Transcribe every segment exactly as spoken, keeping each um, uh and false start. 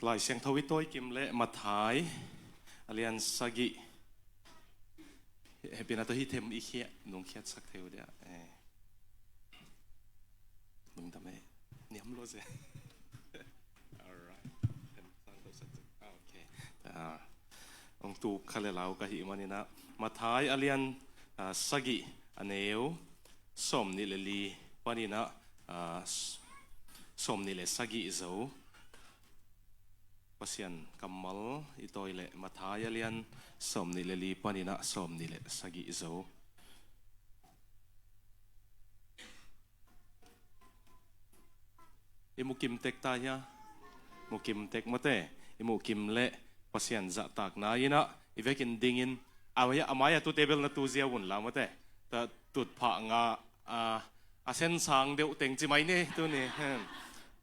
Lai Siangtho i tawi kim le Matthai a lian sagih. Hehpihna tawh hih them i khiah, nung khiatsak thei uh dia. Eh. Nung tam eh. Niam lo se. Alright. Them sang to sak. Ah, okay. Ah. Ong tu kha le lau ka hih maninah Matthai a lian, ah, sagih a neu sawm nih le li paninah, ah, s-, sawm nih le sagih zo. Pasian kammal i tawi le Matthai a lian sawm nih le li paninah sawm nih le sagih zo. I mukim tek ta hia? Mukim tek mate. I mukim le Pasian zahtakna inah i vekin dingin a mai a, a mai a tute bel na tu ziau unla mate. Ta tutphah nga, a, a sensang deuh teng ci mai ni tuni. Hmm.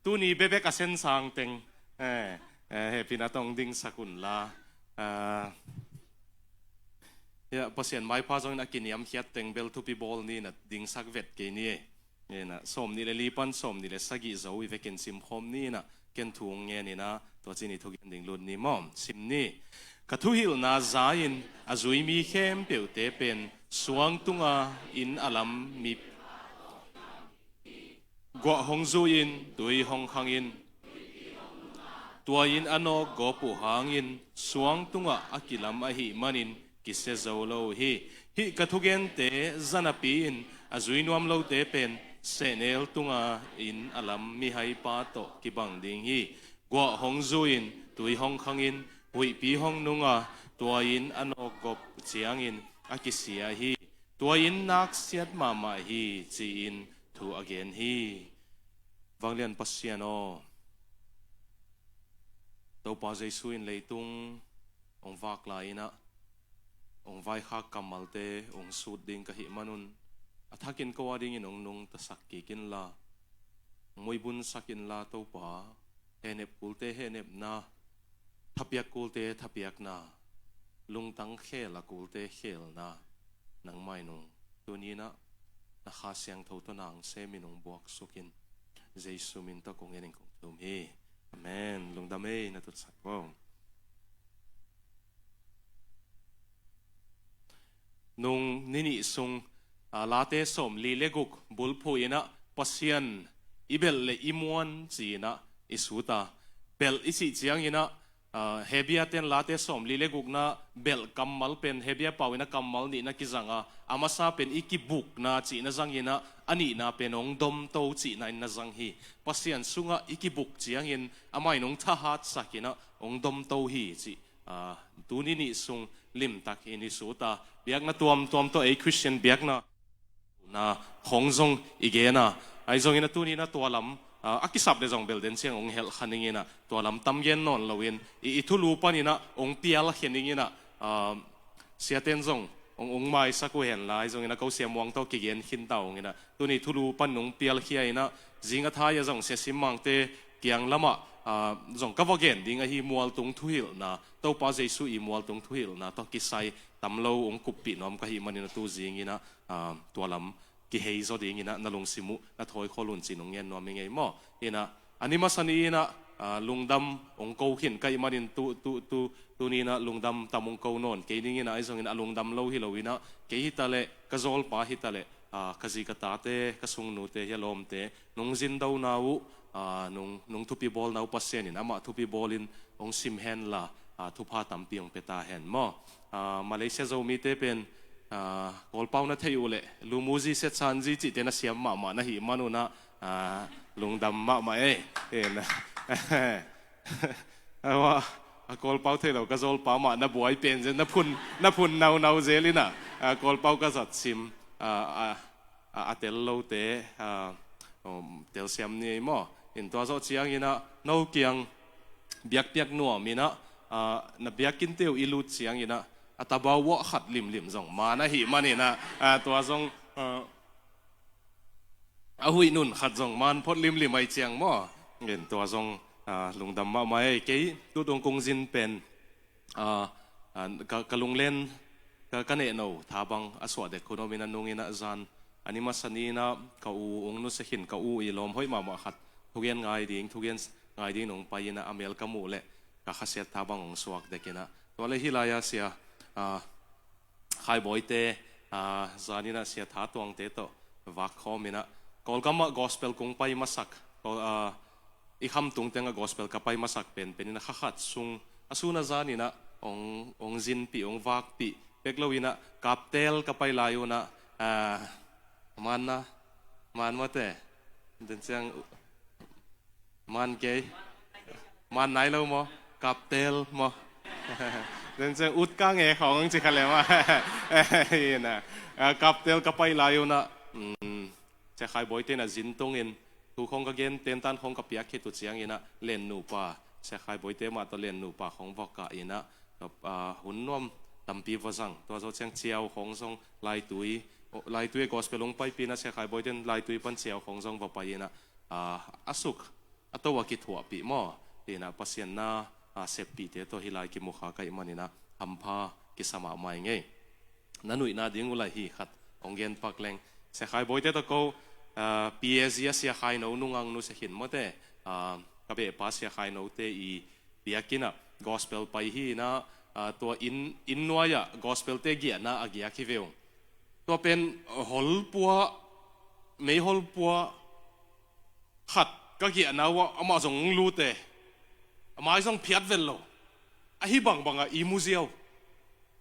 Tuni bebek a sensang teng. Eh, eh, hehpihna tawh ong dingsak unla. Ah, ya, Pasian maipha zongin a kiniamkhiat teng bel thupi bawl ni na dingsak vet kei ni. Ngenah, sawm nih le li pan sawm nih le sagih zo i vekin simkhawm ni inah, ken thu ong ngen inah, tua ci-in i thugen ding lut ni maw? Sim ni. Ka thuhilhna za-in a zui mi khempeuhte pen suang tunga inn a lam mi guah hong zui-in tui hong khangin, tua inn a nawkgawp uh hangin suang tungah a kilam ahih manin kisia zo lo uh hi. Hih ka thugente zanapi-in a zui nuam lote pen sehnel tunga inn a lam mihaipa tawh kibang ding hi. Guah hong zui-in tui hong khangin huihpi hong nunga tua inn a nawkgawp ciangin a kisia hi. Tua inn naksiat mahmah hi, ci-in thu a gen hi. Vanglian Pasian aw, Topa Jesu in leitung ong vak lai inah ong vaikhak kammalte ong sut ding ka hih manun, a thakin ko a dingin ong nungtasak kik inla, ong muibunsak inla Topa, hehnep kulte hehnepna, thapiak kulte thapiakna, lungtang khel a kulte khelna, nangmah in ong tuni inah na Kha Siangtho tawh nang semin ong buaksuk in. Jesu min tawh kong en in kong thum hi. Amen. Lungdam ei, na tutsak bo. Nung ni nih sung, ah, Late sawm li le guk bulphuh inah Pasian i belh le i muan ci inah i sut a. Belh i cih ciang inah, ah, Hebrew ten Late sawm li le gukna belh kammal pen Hebrew pau inah kammal nihna kizang a, a masa pen i kibukna cihna zang inah, a nihna pen ong domto cihna in na zang hi. Pasian sungah i kibuk ciangin amah in ong thahatsak inah ong domto hi cih, ah, tuni nih sung limtak in i sut a. Biakna tuamtuam tawh ei Christian biakna na khong zong i gen a. Ahi zongin a tuni inah tua lam, ah, a kisap le zong bel den ciang ong helh kha ning inah, tua lam tam gen nawn loin i, i thulu pan inah ong pialkhia ning inah, ah, siaten zong ong, ong maisak uh henla, ahi zongin a ko Sia Muang tawh kigen khin ta ung inah, tuni thulu pan ong pialkhia inah, zing a thai a zong Sia Sim Mangte kiang lamah, ah, zong ka va gen ding ahi mualtung thuhilhna, Topa Jesu i mualtung thuhilhna tawh kisai tam lo ong kuppih nuam ka hih manin a tu zing inah, ah, tua lam kihei zaw ding inah na lungsim uh na thawi khol un ci-in ong ngen nuam ing ei maw? Inah, a ni masa ni inah, ah, lungdam ong ko khin ka hih manin tu, tu, tu, tuni inah lungdam tam ong ko nawn kei ning inah, ahi zongin a lungdam lo hi lo inah, kei hi ta leh, ka zawlpa hi ta leh, ah, ka zi ka tate, ka sungnute, hi a lawmte, nung zindona uh, ah, nung, nung thupi bawlna uh Pasian in amah thupi bawlin ong sim henla, ah, thupha tampi ong pia ta hen maw? Ah, Malaysia Zomite pen, ah, Kawlpau na theih uh leh Lumuzi Setsanzi cihte na siam mahmah na hih man un ah, ah, lungdam mahmah ei. En. Awa, a Kawlpau theih lo ka zawlpa mah na buai pen zel, na phun, na phun naunau zel inah, ah, Kawlpau ka zat sim, ah, ah, a, a tel lote, a, um, telsiam ni ei maw? In tua zawh ciang inah no kiang biakpiak nuam inah, a, na biakinnte uh i lut ciang inah a tabau uah khat limlim zong man ahih man inah, a, tua zong, a, a huih nun khat zong man phot limlim ahih ciang maw? In tua zong, a, lungdam mahmah ei. Kei tu tung kong zin pen, a, a, ka, ka lunglen, ka, ka nehno tha bang a suah dek hun om inah, nung inah zan a ni masa ni inah ka u ong nusia khin, ka u i lawm hoih mahmah khat thugen ngai ding, thugen, ngai dingin hong pai in ah, a mel ka muh leh ka khasiat tha bang hong suak dek in ah. Tua leh hih lai-ah Sia, ah, Khai Bawite, ah, zan in ah Sia Tha Tuangte tawh vak khawm in ah, Kawlgam ah gospel kong pai masak, Kawl, ah, i Khamtung teng ah gospel ka pai masak penpen in ah, kha khat sung a sun a zan in ah hong, hong zinpih, hong vakpih bek lo in ah, Kaptel ka pai lai un ah, ah, man na, man mawte, den ciang man kei, man nai lo maw, Kaptel maw. Den ciang ut ka nge khawng ci kha leh maw. Hi na, ah, Kaptel ka pai lai un ah, mm, Sia Khai Bawite in ah zin tungin, thu khawng ka gen, tentan khawng ka piak khit uh ciangin ah, Len nupa, Sia Khai Bawite mah tawh Len nupa khawng va kah in ah, ah, hun nuam tampi va zang. Tua zawh ciang Ciau khawng zong Laitui, Laitui ah gospel hong paipih in ah, Sia Khai Bawite in Laitui pan Ciau khawng zong va pai in ah, ah, a suk a to a kithuahpih maw, hi na, Pasian na, ah, seppihte tawh hih lai kimu kha ka hih manin ah hampha kisa mahmah ing ei. Na nuihna ding uh lai hi khat hong gen pak leng. Sia Khai Bawite tawh ko, ah, P A Z ah Sia Khai No Nungang Nu Sia Khin mawte, ah, ka behpa Sia Khai Note i biakinn ah gospel pai hi in ah, ah, tua inn, inn nuai ah gospel-te giahna a giak hi ve ung. Tua pen hol pua, mei hol pua, khat ka giahna uh ah amah zong hong lut e. A mai zong phiat vet lo. Ahi bangbang ah i mu ziau.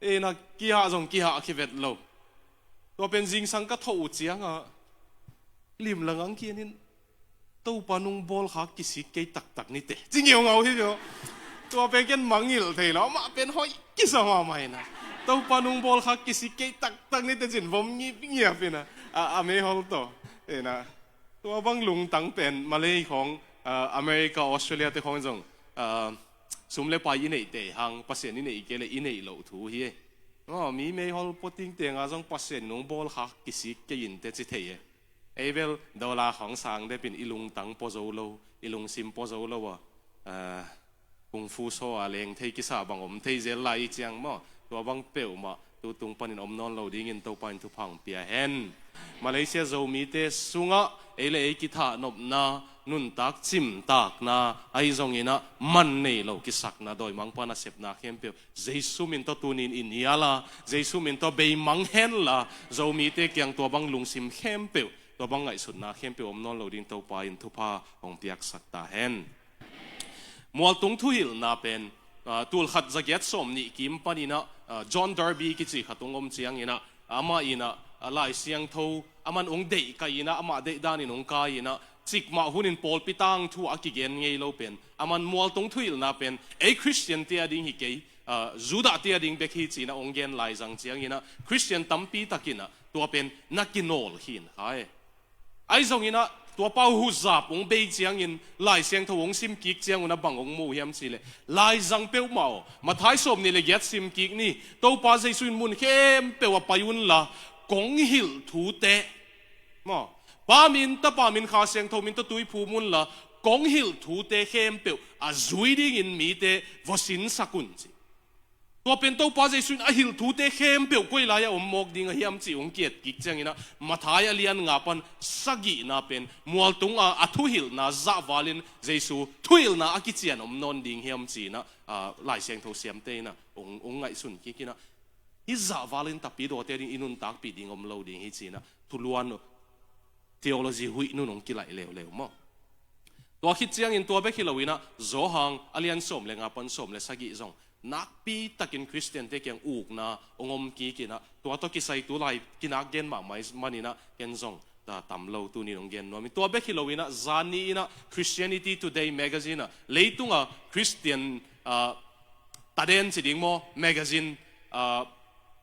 Ei na, kihah zong kihah a kivet lo. Tua pen zingsang ka thawh uh ciangah limlang ang kian in, Topa nung bawlkha kisik kei taktak ni teh, ci ngeungau hi ve aw. Tua pen ken mangngilh thei lo, amah pen hoih kisa mahmah hi na. Topa nung bawlkha kisik kei taktak ni teh, ci-in vom ngipngiap hi na, a, a mei hol tawh. Hi na, tua bang lungtang pen Malay khawng, ah, America, Australia-te khawng zong, ah, sum le pai i neih tei hang, Pasian i neih kei leh i neih loh thu hi e. Aw, mi mei hol pua tingteng ah zong Pasian nung bawlkha kisik kei in teh ci thei e. Ei bel dollar khawng sang dep in i lungtang pua zo lo, i lungsim pua zo lo a, ah, kung fu saw a leng thei kisa bang om thei zel lai i ciang maw, tua bang peuhmah tu tung panin om nawn lo dingin Topa in thupha hong pia hen. Malaysia Zomite sungah ei le ei kithahnopna, nuntak cimtakna, ahi zongin ah man nei lo kisakna, dawimangpa nasepna khempeuh Jesu min tawh tuni-in i nial a, Jesu min tawh beimang hen la, Zomite kiang tua bang lungsim khempeuh, tua bang ngaihsutna khempeuh om nawn lo ding Topa in thupha hong piaksak ta hen. Mualtung thuhilhna pen, ah, tul khat za giat sawm nih kim panin ah, ah, John Darby kici khat hong om ciangin ah, amah in ah, ah, Lai Siangtho, aman hong deih kai in ah, amah deih danin hong kai in ah, cikmah hunin pawlpi tangthu a kigen ngei lo pen, aman mualtung thuhilhna pen ei Khristiante a ding hi kei, ah, Judahte a ding bek hi ci-in ah hong gen lai zang ciangin ah, Khristian tampi takin ah tua pen na kinawl khin kha e. Ahi zongin ah, tua pa uh huzap hong bei ciangin, Lai Siangtho hong sim kik ciangun ah bang hong mu hiam cih leh, Lai Siangtho peuhmah aw, Matthai sawm nih le giat sim kik ni, Topa Jesu in mun khempeuh ah pai un la, kong hilh thute, maw, Pa min, Tapa min, Kha Siangtho min tawh tui phum un la, kong hilh thute khempeuh a zui dingin mite va sinsak un, ci. Tua pen Topa Jesu in a hilh thute khempeuh koi lai-ah om mawk ding a hiam cih hong kiat kik ciangin ah, Matthai a lian nga pan sagihna pen mualtung a, a thuhilhna zahvalin Jesu thuhilhna a kician om nawn ding hiam ci-in ah, ah, Lai Siangtho siamte in ah hong, hong ngaihsun kik in ah, hih zahvalin tapidawte a ding i nuntakpih ding om lo ding hi ci-in ah, thuluan theology huih nun hong kilaih leuleu maw. Tua khit ciangin tua bek hi lo in ah, Johan a lian sawm le nga pan sawm le sagih zong nakpi takin Khristiante kiang ukna hong om kik in ah, tua tawh kisai tu lai kinak gen mahmah ahih manin ah ken zong, ah, tam lo tuni-in hong gen nuam ing. Tua bek hi lo in ah, zan ni in ah Christianity Today magazine ah, leitung a Khristian, ah, taden ci ding maw, magazine, ah,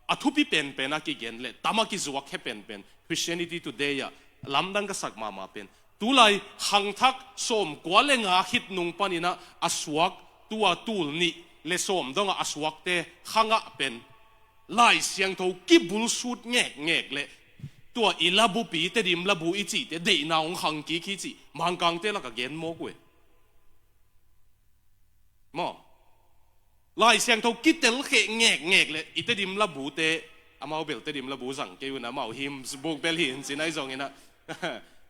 a thupi penpen a kigen le tam a kizuak khe penpen Christianity Today ah lamdang ka sak mahmah pen, tulai khangthak sawmkua le nga khit nung panin ah a suak, tua tul nih le sawm dongah a suakte khangah pen Lai Siangtho kibulsut ngekngek le tua i labupi, Tedim labu i cihte deihna hong khang kik hi cih Mangkangte lakah gen mawk uh e. Maw? Lai Siangtho kitelkheh ngekngek le i Tedim labute, amau bel Tedim labu zang kei un, amau hymns book bel hi in ci-in ahi zongin ah,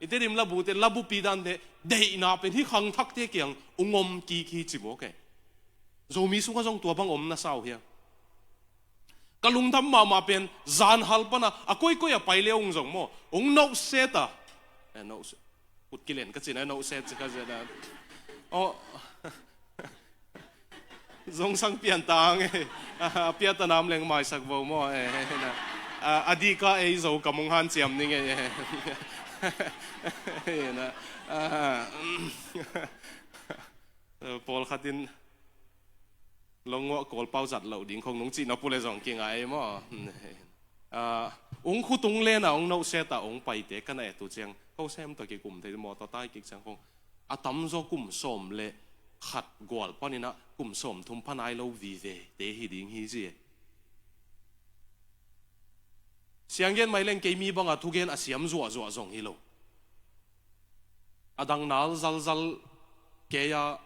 I Tedim labute, labupi dante, deihna pen hih khangthakte kiang ung om kik hi ci mawk e. Zomi sungah zong tua bang om na sa uh hiam? Ka lungdam mahmah pen zanhal pana a koikoi a pai le ung zong maw, ung nohset a, eh, nohset, kut kilen ka cin a nohset ci ka zia da. Oh. Zong sang pian ta ang e. A piat a nam leng maisak vo maw e. A dika ei zo ka mung hanciam ning e. Pawlkhat in Longuah Kawlpau zat loh ding khong nung cihna pule zong kingai maw. Ung khutung lena ung nohset a ung paite ka na e tu ciang ko sem tawh kikum thei maw, tawh tai kik ciang khong a tamzaw kum sawm le khat gual paninah kum sawm thum phanai lo vive te hi ding hi ci e. Sianggen mai leng kei mi banga thugen a siam zuahzuah zong hi lo. A dang nal zalzal kei a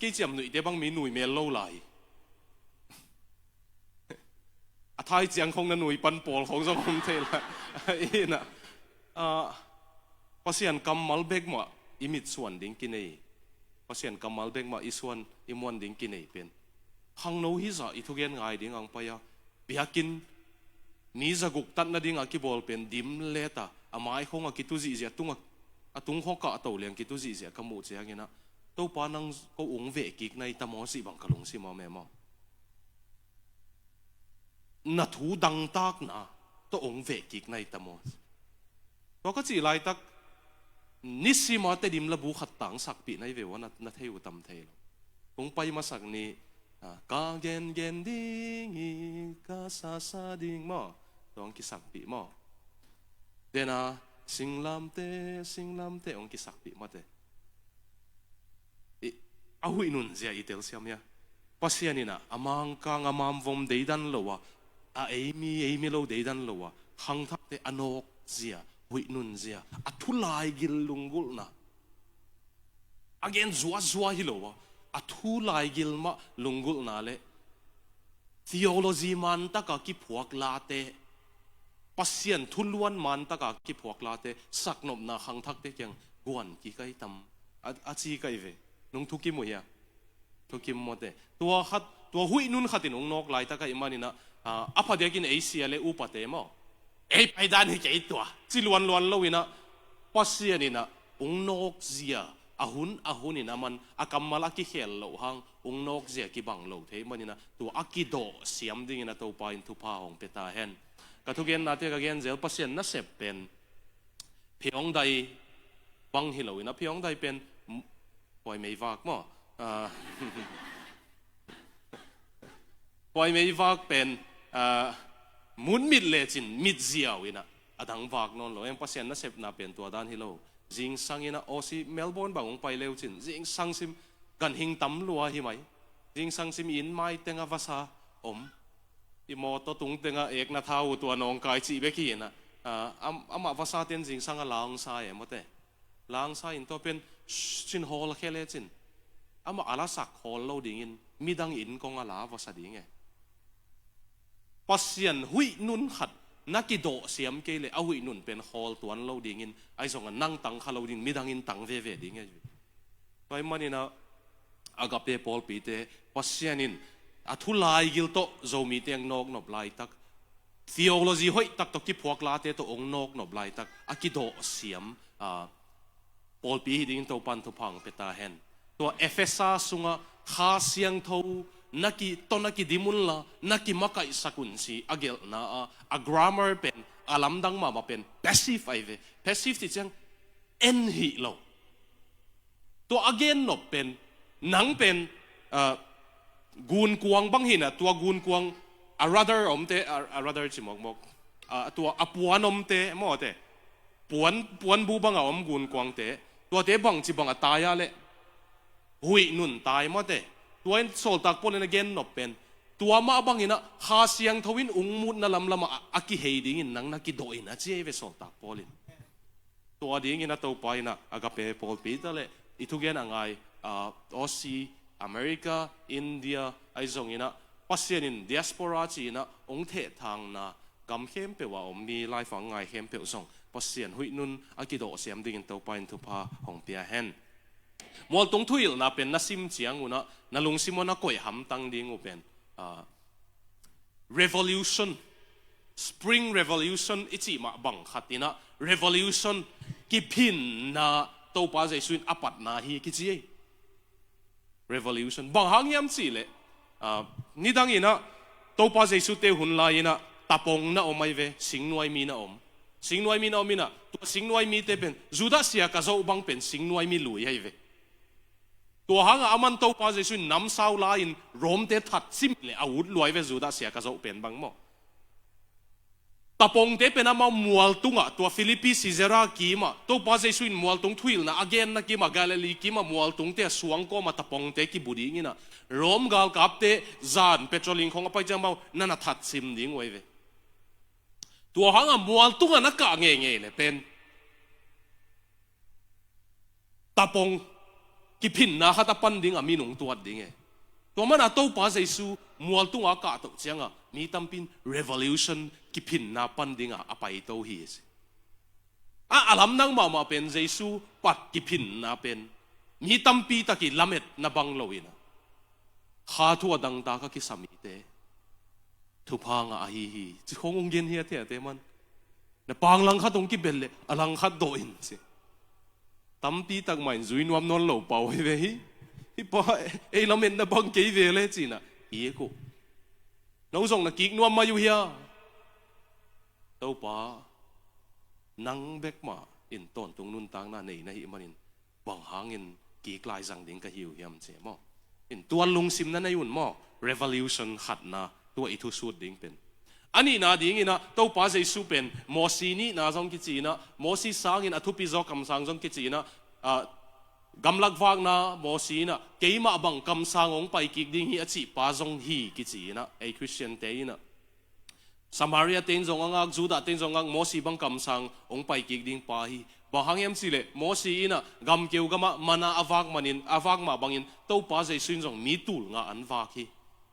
kei ciam nuihte bang mi nui mel lo lai. A thai ciang khong na nui pan pawl khong zong om thei la. Ina Pasian kammal bek mah i mitsuan ding kinei. Pasian kammal bek mah i suan i muan ding kinei pen khangno hi zah i thugen ngai ding ang pai a. Biakinn mi zaguk tatna ding a kibawl pen dim leta a mai khong a kitu zihziah a tung khong kah a to liang kitu zihziah ka muh cianginah Topa nang ko ung veh kik nai ta maw sih bang ka lungsim a memaw. Na thu dangtakna tawh ong veh kik nai ta maw? Tua ka cih laitak nisima Tedim labu khat tang sakpih nai ve ua na thei uh tam thei lo. Kong pai masak ni ka gengen ding i ka sasa ding maw? Tua ong kisakpih maw? Dena singlamte singlamte ong kisakpih mate. A huih nun zia i telsiam ia Pasian inah a mangkang a mamvom deidan lo a, a eimi eimi lo deidan lo a, khangthakte a nawk zia, huih nun zia, a thulaigil lunggulhna a gen zuazua hi lo a, a thulaigil mah lunggulhna le theology mantaka kiphuak late, Pasian thuluan mantaka kiphuak late saknopna khangthakte kiang guan kikaih tam a ci kaih ve. Nung thukim uh hia? Thukim mawte. Tua khat, tua huih nun khatin ung nawk laitaka i maninah a phadiakin ei sia le upate maw, ei paidan hi kei tua ci luanluan loinah Pasian inah ung nawk zia a hun a hunin a man a kammal a kikhel loh hang ung nawk zia kibang lo thei maninah tua a kidawh siam dingin a Topa in thupha hong pia ta hen. Ka thugennate ka genzel Pasian nasep pen phiawngdai bang hi loinah phiawngdai pen puaimeivak maw? Puaimeivak pen mun mit lecin mit ziau inah a dang vak nawn lo. Eng Pasian nasepna pen tua dan hi lo. Zingsang inah Aussie Melbourne bang ung pai leucin zingsang sim ganhing tam lua hi mai. Zingsang sim inn mai tenga vasa om. I mawtaw tung tenga ekna tha uh tua nawngkai cih bek hi inah amah vasaten zingsang a langsa e mawte. Langsa in tua pen cin hawl khe lecin amah a lasak hawl lo dingin midang inn kong a la vasa ding e. Pasian huih nun khat na kidawh siam kei le a huih nun pen hawl tuan lo dingin ahi zonga nang tang kha lo ding midang in tang veve ding e. Tua i maninah Agape pawlpite Pasian in a thulaigil tawh Zomite ang nawknop laitak theology hoihtak tawh kiphuak late tawh ong nawknop laitak a kidawh siam pawlpi hi dingin Topan thupha ang pia ta hen. Tua Efesa sungah Kha Siangtho na ki tawh na kidim unla na kimakaihsak un ci a gelhna a a grammar pen a lamdang mahmah pen passive ahi ve. Passive ti ciang en hih lo. Tua a gennop pen nang pen gunkuang bang hinah tua gunkuang a rudder omte a rudder ci mawkmawk tua a puan omte mawte puan puanbu banga om gunkuangte tuate bangci banga tai a le huih nun tai mawte. Tua in sawltak Paul in a gennop pen tua mah banginah Kha Siangtho in ung mutna lamlamah a kihei dingin nang na kidawh in a ci ei ve sawltak Paul in. Tua dingin a Topa inah Agape pawlpi ta le i thugen a ngai Aussie, America, India ahi zonginah Pasian in diaspora ci inah ong thehthangna tam khempeuh a om mi, live a ngai khempeuh zong Pasian huih nun a kidawh siam dingin Topa in thupha hong pia hen. Mualtung thuhilhna pen na sim ciang unah na lungsim un a koih hamtang ding uh pen, ah, revolution, spring revolution i cih mah bang khat inah revolution, kiphinna Topa Jesu in a patna hi kici ei. Revolution. Bang hang hiam cihleh, ah, nidang inah Topa Jesu te hun lai inah tapong na om ahi ve, singnuai mi na om. Singnuai mi na om inah, tua singnuai mite pen, Judah sia ka zoh bang pen singnuai mi lui ahi ve. Tua hangah aman Topa Jesu in namsau la-in Rom te that cim le a ut luai ve, Judah sia ka zoh pen bang maw. Tapongte pen amau mualtungah, tua Philippi Caesarea kimah Topa Jesu in mualtung thuhilhna a genna kimah, Galilee kimah mualtungte a suang kawmah tapongte kibu ding inah, Rom galkapte zan patrolling khong a pai ciang amau nana that cim ding uh ahi ve. Tua hangah mualtungah na kah ngeingei le pen tapong kiphinna khat a pan ding a mi nung tuat ding e. Tua mana Topa Jesu mualtunga kahtoh cianga mi tampin revolution, kiphinna pan dinga a paito hi si. A, a lamdang mahmah pen Jesu pat kiphinna pen mi tampi taki lametna bang lo ina, kha thu a dangtak a kisa mite thupha ngah ahi hi ci khong ung gen hiathiate man. Na pang langkhat ung kibel le a langkhat dawh in ci. Tampi tak mah in zui nuam nawn lo pau hi ve hi. Hi pa, ei lametna bang kei ve le cina hi e kuh. No zong na kik nuam mai uh hia? Topa, nang bek mah in tawntung nuntakna nei na hih manin bang hangin kik lai zang ding ka hi uh hiam ci maw? In tua lungsim na nei un maw? Revolution khatna tua i thusut ding pen. A nihna dingin ah Topa Jesu pen Mosi nihna zong kici inah, Mosi sangin a thupi zaw kamsang zong kici inah, ah, gamlak vakna Mosi inah keimah bang kamsang hong pai kik ding hi a cih pa zong hi kici inah, ei Khristiante inah Samaria te in zong a ngak, Judah te in zong a ngak, Mosi bang kamsang hong pai kik ding pa hi. Bang hang hiam cih leh Mosi inah gamkeu gamah mana a vak manin, a vak mah bangin Topa Jesu in zong mi tul nga an vak hi.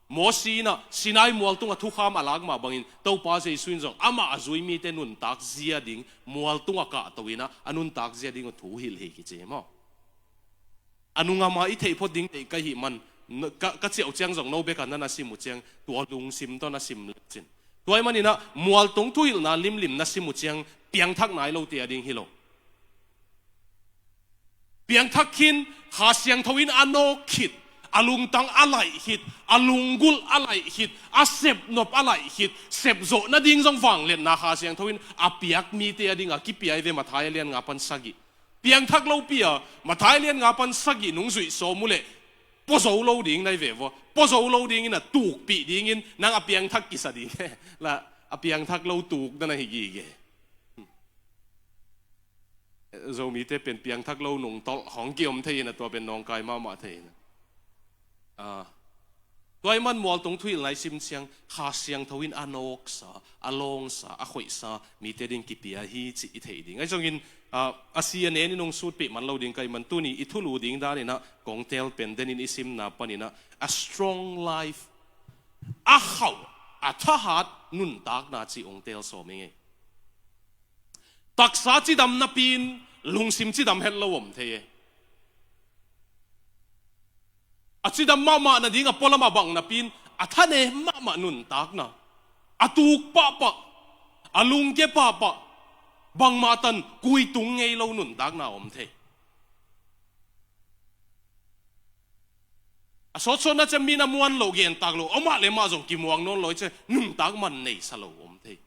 Mosi inah Sinai mual tungah thukham a lak mah bangin Topa Jesu in zong amah a zui mite nuntak zia ding mual tungah kahto inah a nuntak zia ding uh thu hilh hi kici hi maw? A nungama i theih phot ding deih ka hih man, ka, ka ciah uh ciang zong no beka na na sim uh ciang tua lungsim tawh na sim lecin. Tua ih maninah mualtung thuhilhna limlim na sim uh ciang piangthak nai lote a ding hi lo. Piangthak khin Kha Siangtho in a nawk khit, a lungtang a laih khit, a lunggulh a laih khit, a sepnop a laih khit, sepzawh nading zong vangliatna Kha Siangtho in a piak mite a dinga kipia ih ve Matthai a lian nga pan sagih. Piangthak lopi a Matthai lian nga pan sagih nung zuih sawm uh leh puazo lo ding na hi ve vua. Puazo lo dingin a tukpih dingin nang a piangthak kisa ding la a piangthak lo tuk na na hi gige. Zomite pen piangthak lo nungtolh hong kiom thei in a tua pen nawngkai mahmah thei in a. Tua ih man mualtung thuhilhna i sim ciang Kha Siangtho in a nawksa, a lawngsa, a khoihsa mite ding kipia hi cih i theih ding. Ahi zongin a si a nen in hong sutpih man lo ding ka ih man tuni i thulu ding daninah kong tel pen denin i simna paninah a strong life, a khauh, a thahat nuntakna cih hong tel sawm i ngei. Taksa cidam napi in lungsim cidam het lo om thei e. A cidam mahmah nading a pualam a bang napi in a thane mahmah nuntakna, a tuk pahpah, a lungke pahpah, bangmah tan kuitung ngei lo nuntakna om thei. A sawtsawtna ciang mi na muan lo gentak lo, amah le mah zong kimuang nawn lo i ciang nuntak man neisa lo om thei.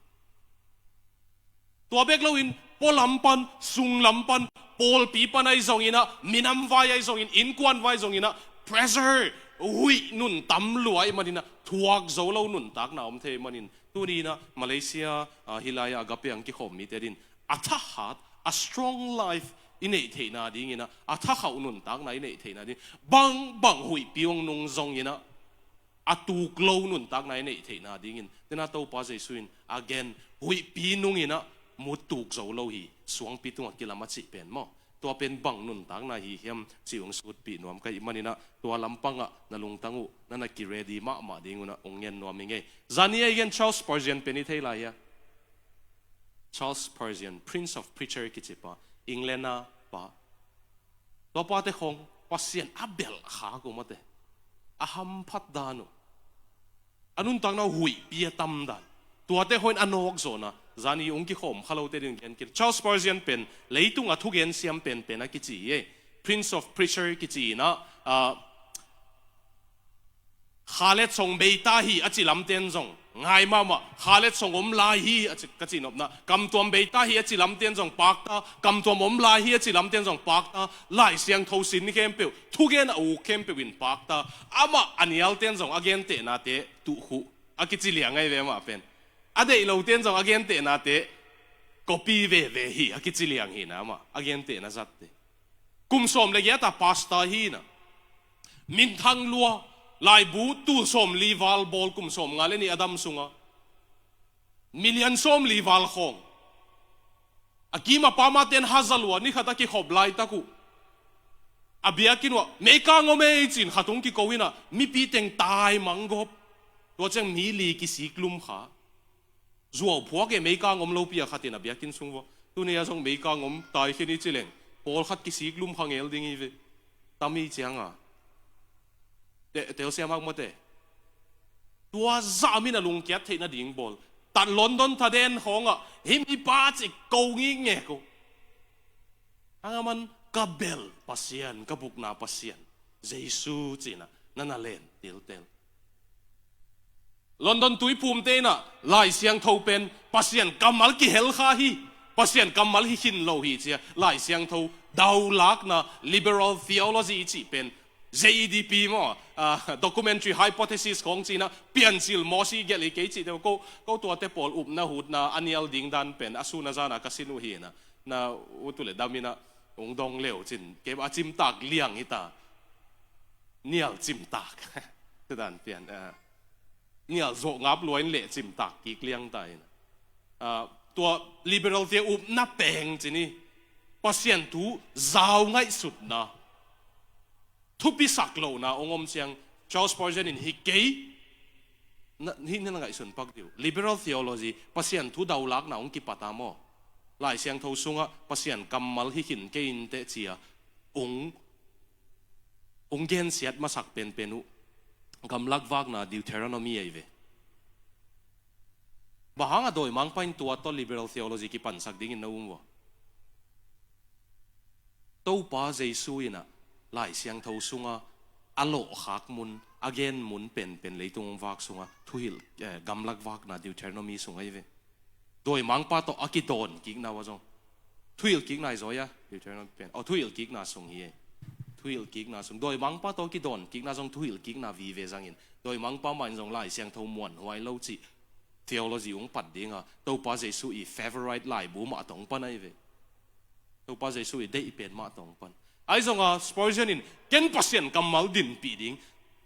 Tua bek loin pualam pan, sunglam pan, pawlpi pan ahi zonginah, minam vai ahi zongin, innkuan vai zonginah pressure, huih nun tam lua ih maninah thuak zo lo nuntakna om thei manin tuninah Malaysia, ah, hilai-ah Agape ang kikhawm mite din a thahat, a strong life i neih theihna dinginah, a thakhauh nuntakna i neih theihna ding bangbang huihpi hong nung zonginah a tuk lo nuntakna i neih theihna dingin tena Topa Jesu in a gen, huihpi nunginah mut tuk zo lo hi, suangpi tungah kilam a cih pen maw? Tua pen bang nuntakna hi hiam cih hong sutpih nuam ka ih maninah tua lampangah na lungtang uh na na ki ready mahmah dingunah hong ngen nuam i ngei. Zani a i gen Charles Spurgeon pen i thei lai hia? Charles Spurgeon, Prince of Preacher kici pa, England a pa. Tua pate khong Pasian a belh khak uh mate, a hamphat dan uh, a nuntakna uh huihpi a tam dan, tuate khong in a nawk zawhna, zani ung kikhawm kha lote ding gen kil. Charles Spurgeon pen leitung a thugen siam penpen a kici hi. Prince of Preacher kici in ah, ah, Khalet song beita hi a ci lamten zong ngai mahmah. Khalet song om lai hi a ci, ka ci nopna, kamtuam beita hi a ci lamten zong pakta, kamtuam om lai hi a ci lamten zong pakta, Lai Siangtho sin khempeuh, thugen a uk khempeuh in pakta. Amah a nialten zong a gentehnate tuhkhuh a kici liang ahi ve amah pen. A deih loten zong a gentehnate copy veve hi a kici liang hi na amah a gentehna zatte. Kum sawm le giat a pastor hi na, minthang lua, laibu tul sawmli val bawl, kum sawmnga le nih a dam sunga million sawmli val khawng. A kim a pam a ten haza lua ni khat a kikhop laitak uh, a biakinn uah meikang om ei ci-in khat hong kiko in ah, mipi teng tai manggawp. Tua ciang mi li kisik lum kha. Zuau phuak e, meikang om lopi a khat in a biakinn sung vua. Tuni a zong meikang om tai khin i ci leng, pawlkhat kisik lum kha ngel ding hi ve. Tam i ciang a, te, telsiam hak mawte. Tua zah min a lungkiat theih nading bawl. Tat London thaden khawng ah, hih mipa ci ko ngik ngek uh. Hang a man ka belh Pasian, ka bukna Pasian Jesu ci-in ah na na len tiltel. London tuiphumte in ah Lai Siangtho pen Pasian kammal kihel kha hi, Pasian kammal hi khin lo hi ci-a Lai Siangtho daulakna, liberal theology i cih pen, Z E D P maw, ah, documentary hypothesis khawng ci-in ah piancil mawsi gelh hi kei cihte uh, ko, ko tuate pawl upna hutna a nial ding dan pen a sun a zan a ka sin uh hi na, na ut uh leh dam in ah hong dong le uh cin, kei a cimtak liang hi ta. Nial cimtak. Tudan pian, ah, nial zawh ngap lua in leh cimtak kik liang ta in. Ah, tua liberal te upna peng ci ni, Pasian thu zau ngaihsutna, thupisak lohna hong om ciang, Charles Spurgeon in hi kei, na, hih na ngaihsun pak dih uh. Liberal theology, Pasian thu daulakna hong kipat a maw, Lai Siangtho sungah Pasian kammal hi khin kei inteh ci-a hong, hong gensiat masak penpen uh Gamlak Vakna, Deuteronomy ahi ve. Bang hang a dawimangpa in tua tawh liberal theology kipansak dingin na um vua? Topa Jesu in ah Lai Siangtho sunga a lawhkhak mun, a gen mun penpen leitung hong vak sunga thuhilh, eh, Gamlak Vakna, Deuteronomy sung ahi ve. Dawimangpa tawh a kidawn kikna uh a zong thuhilh kikna hi zaw a, Deuteronomy pen. Aw, thuhilh kikna sung hi e. Thuhilh kikna sung. Dawimangpa tawh a kidawn kikna zong thuhilh kikna vive zangin, dawimangpa mah in zong Lai Siangtho muanhuai lo cih theology hong pat dinga, Topa Jesu i favorite laibu mah tawh hong pan ahi ve. Topa Jesu i deih pen mah tawh hong pan. Ahi zonga Spurgeon in, ken Pasian kammal dinpih ding,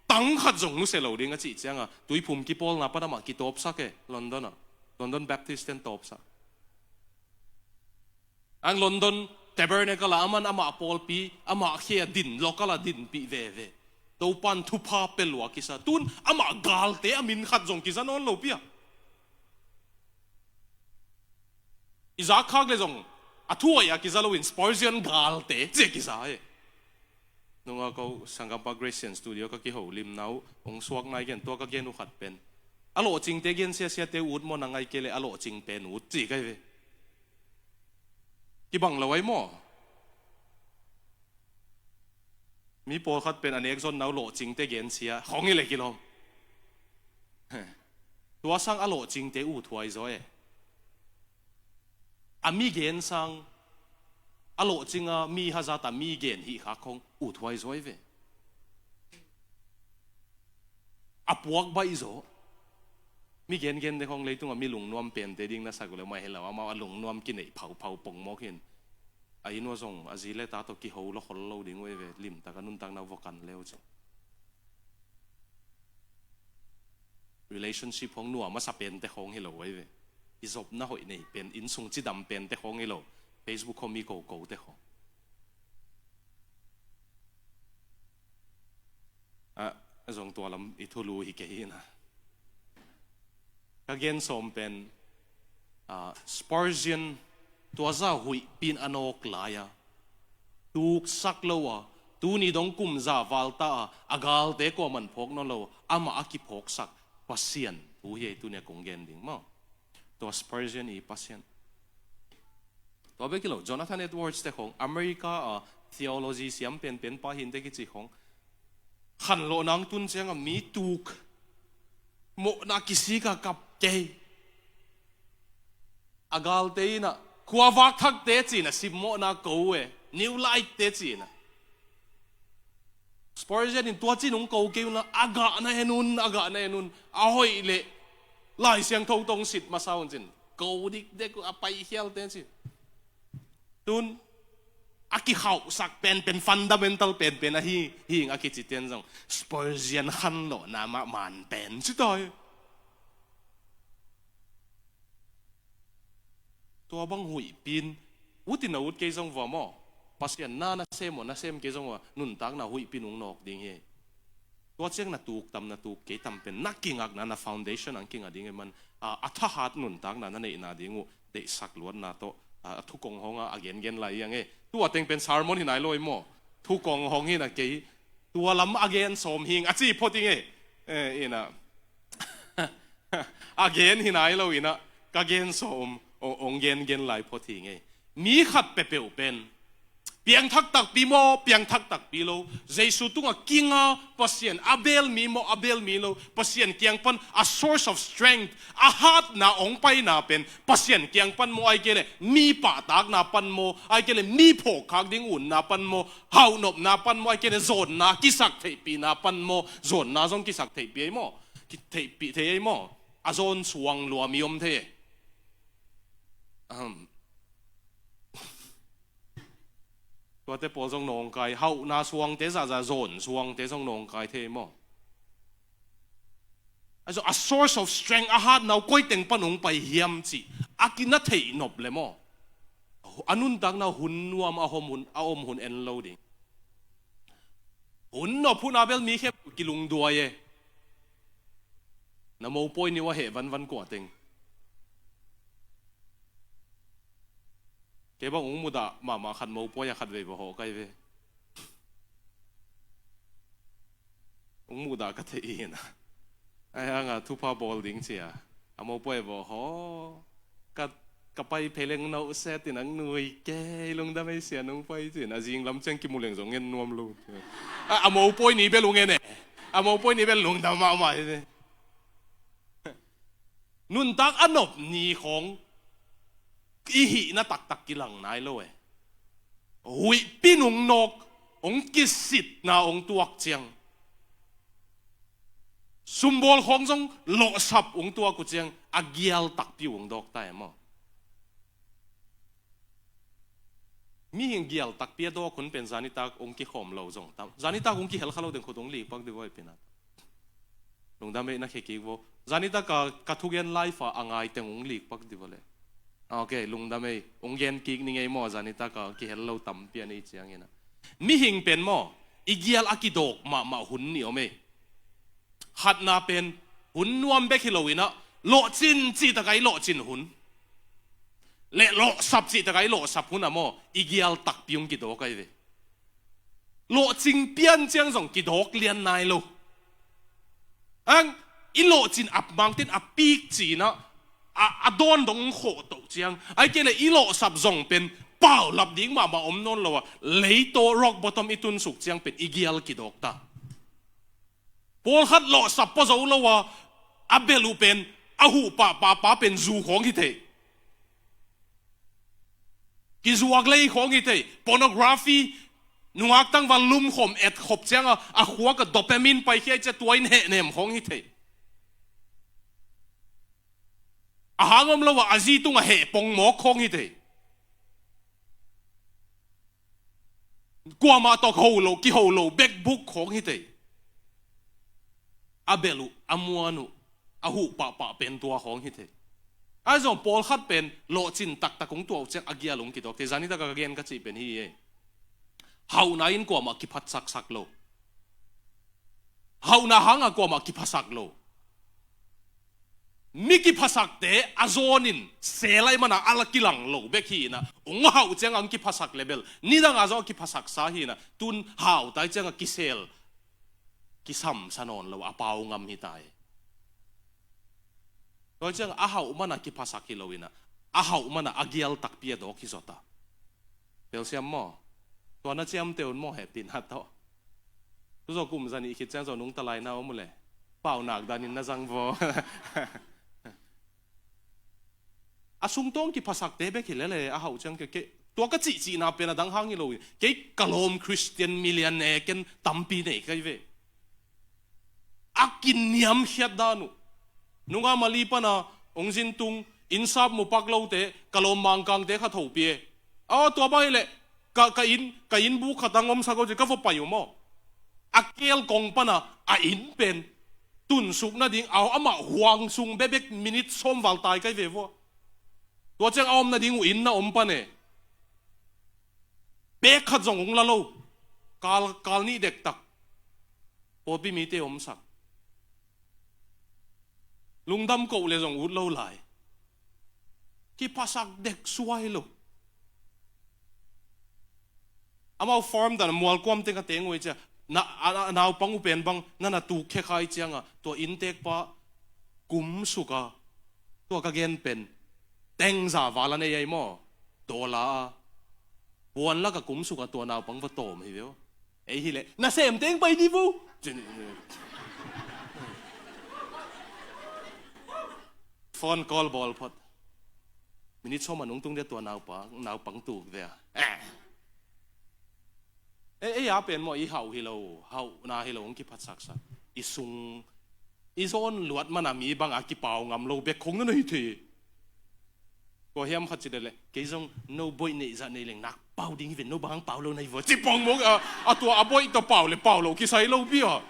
tang khat zong nusia lo ding a cih cianga, tuiphum kipawlna pan amah kitawpsak e, London ah. London Baptist ten tawpsak. Ang London Tabernacle ah aman amah pawlpi, amah khia din, local ah dinpih veve. Topan thupha pia lua kisa. Tun amah galte a min khat zong kiza nawn lo pi a. I zak khak le zong a thuai a kiza loin Spurgeon galte ci a kiza e. Nunga ko sanggampa Grecian Studio ka kiho limna uh hong suak nai gen, tua ka gen uh khat pen, a lawhcingte gen siasiate uh ut maw, na ngai kei le a lawhcing pen ut ci kai ve. Kibang lo ai maw? Mi pawlkhat pen a nek zonna uh lawhcingte gensia khong hi le kilawm. Tua sang a lawhcingte uh thuai zaw e. A mi gen sang, a lawhcinga mi hazata mi gen hih khak khong uh thuai zaw e ve. A puak baih zaw. Mi gengen te khong leitunga mi lungnuam pente ding na sak uh le mai helo, amau a lungnuam kineih phauphau pongmawk hin. A inn uh a zong a zi le ta tawh kiho lo khol lo ding uh ei ve, limtak a nuntakna uh vua kan le uh cin. Relationship khong nuam a sa pente khong hi lo uh ei ve. I zopna hoih nei pen, innsung cidam pente khong hi lo. Facebook khong mi koko te khong. A, a zong tua lam i thulu hi kei hi na. Ka gen sawm pen, Spurgeon tua zah huihpi in a nawk lai-a, tuksak lo a, tuni dong kum za val ta a, a galte kuaman phawk nawn lo, amah a kiphawksak Pasian thu hi ei, tuni a kong gen ding maw. Tua Spurgeon i Pasian. Tua bek hi lo, Jonathan Edwards te khong, America a theology siam penpen pa hi inteh kici khong, khanlawh nang tun ciang a mi tuk, mawhna kisik a kap kei. A galte in a, khua vak thakte ci-in a, simmawhna ko e, New Light te ci-in a. Spurgeon in tua ci-in hong ko kei un la, a gah na en un, a gah na en un, a hoih leh Lai Siangtho tawh sit masa un ci-in ko dikdek uh, a paikhialte ci-in. Tun a kikhauhsak penpen, fundamental penpen ahi hi ing a kicite in zong Spurgeon khanlawhna mah man pen ci tai. Tua bang huihpi in, ut in a ut kei zong uh a maw, Pasian na na sem uh a, na sem kei zong uh a, nuntakna huihpi in hong nawk ding hi. Tua ciang na tuk tam na tuk kei tam pen na kingakna, na foundation ang kinga ding hi man, a, a thahat nuntakna na neihna ding uh deihsak luatna tawh, a, a thukong hong a, a gengen lai hi ang e. Tua teng pen sermon hi nai lo hi maw. Thukong hong hi na kei, tua lam a gen sawm hi ing a ci phot ing e. Eh, in a, a gen hi nai lo in a, ka gen sawm, ong, ong gengen lai phot hi ing e. Mi khat peuhpeuh pen piangthak takpi maw, piangthak takpi lo, Jesu tungah kinga, Pasian a bel mi maw, a bel mi lo, Pasian kiang pan a source of strength, a hatna ong paina pen Pasian kiang pan maw, ahih kei leh mi pahtakna pan maw, ahih kei leh mi phawkkhak ding utna pan maw, hauhnopna pan maw, ahih kei leh zawnna kisak theihpihna pan maw, zawnna zong kisak theihpih ei maw, kitheihpih thei ei maw, a zawn suang lua mi om thei ei. Ahem. Tuate pawl zong nawngkai, hauhna suangte zahzah zawn suangte zong nawngkai thei maw. A source of strength, a hatna uh koi teng pan hong pai hiam cih a kina theih nop le maw, a nuntakna hun nuam a om hun, a om hun en lo ding. Hun nop hun a bel mi khempeuh kilungduai e. Na mopawi ni uh a heh vanvan kua teng. Kei bang ung mudah mahmah khat mopawi a khat vei va hawh kai ve. Ung mudah ka thei in a. Ai hanga thupha bawl ding cia a mopawi va hawh. Ka, ka pai phei leng no set in ang nui kei, lungdam ei sia nung pai cin a, zing lam ciang kimu leng zong ngen nuam lo. A, a mopawi ni bel ung en e. A mopawi ni bel lungdam mahmah hi. Nuntak a nop ni khawng i hihna taktak kilang nai lo e. Huihpi in ung nawk, ung kisitna ung tuak ciang, sumbawl khawng zong lawhsap ung tuak uh ciang a gial takpi ung dawk ta e maw. Mihing gial takpi a dawk hun pen zanitak ung kikhawm lo zong tam, zanitak ung kihel kha lo teng khut ung likpak dih ua i pina. Lungdam ei na khe kik vo. Zanitak a ka thugen live a a ngai teng ung likpak dih vo le. Ok, lungdam ei, ung gen kik ning ei maw, zanitak a kihel lo tampi a nei ciangin a. Mihing pen maw, i gial a kidawk mahmah hun nih om ei. Khatna pen hun nuam bek hi lo in a, lawhcin cihtak a i lawhcin hun le lawhsap cihtak a i lawhsap hun a maw, i gial takpi ung kidawk ahi ve. Lawhcing pian ciang zong kidawk lian nai lo. Ang i lawhcin a mangten a pik ci-in a, a, a dawn dong khawh toh ciang, ahih kei leh i lawhsap zong pen paulap ding mahmah om nawn lo a, leitaw rock bottom i tunsuk ciang pen i gial kidawk ta. Pawlkhat lawhsap pua zo lo a, a bel uh pen a huh pahpah pa pen zu khawng hi thei. Kizuak lei khawng hi thei. Pornography, nungak tangval lumkhawm etkhop ciang a, a khuak a dopamine paikhia i cia, tua in hehnem khawng hi thei. A hang om lo a, a zi tungah heh pongmawk khawng hi thei. Kuamah tawh ho lo, kiho lo bek buk khawng hi thei. A bel uh, a muan uh, a huh pahpah pen tua khawng hi thei. Ahi zong pawlkhat pen lawhcin taktak ung tuah uh ciang a gial ung kidawk thei. Zanitak a ka gen ka cih pen hi ei. Hauhna in kuamah kiphatsaksak lo. Hauhna hanga kuamah kiphasak lo. Mi kiphasakte a zawnin sel ahih mana a la kilang lo bek hi inah, ong hauh ciangah ong kiphasak le bel nidangah zong a kiphasaksa hi inah, tun hautai ciangah kisel kisamsa nawn lo a pau ngam hi ta hi. Tua ciangah a hauh mana kiphasak hi lo inah, a hauh mana a gial takpi a dawk hi zaw ta. Telsiam maw? Tua na ciamteh un maw, hehpihna tawh. Tuzawh kum zanih khit ciang zong nungta lai na om uh leh, paunak danin na zang vaw. A sungtawng kiphasakte bek hi lele a hauh ciang kei, kei tua ka cihcihna pen a dang hang hi lo hi. Kei ka lawm Christian millionaire ken tampi nei kai ve. A kiniamkhiat dan uh. Nunga Mali pana ong zin tung, innsap mu pak lote ka lawm Mangkangte khat hopih e. Aw, tua bang hileh ka, ka inn, ka inn buk khat ang omsak aw ci ka va pai uh maw? A keel kong pana a inn pen tunsuk nading, aw, amah huang sung bekbek minit sawm val tai kai ve vua. Tua ciang a om nading uh inn na om pan e. Pek khat zong ong la lo. Kal, kal nih dektak. Pawlpi mite omsak. Lungdam koh le zong ut lo lai. Kiphasak dek suai lo. Amau farm dan mualkuam teng a teng uh ei cia. Na, a, a, naupang uh pen bang na na tuk khe khai cianga tua inntekpa kumsuka. Tua ka gen pen tengza val a nei ei maw? Dollar a. Puan laka kumsuka tua naupang va tawm hi veu. Ei hileh na sem teng pai di vo. Phone call bawl phot. Minit sawm a nungtung dia tua naupang, naupang tuk ve a. Eh. Ei, ei a pen maw i hauh hi lo, hauhna hi lo, hong kiphatsaksak. I sung, i zawn luat mana mi banga kipau ngam lo bek khong na na hi thei. Kua hiam khat ci dele, kei zong no boih neih zah nei leng nak pau ding hi ven, no bang pau lo na hi vua. Ci pong mong a, a tua a boih tawh pau le pau lo kisai lo bia.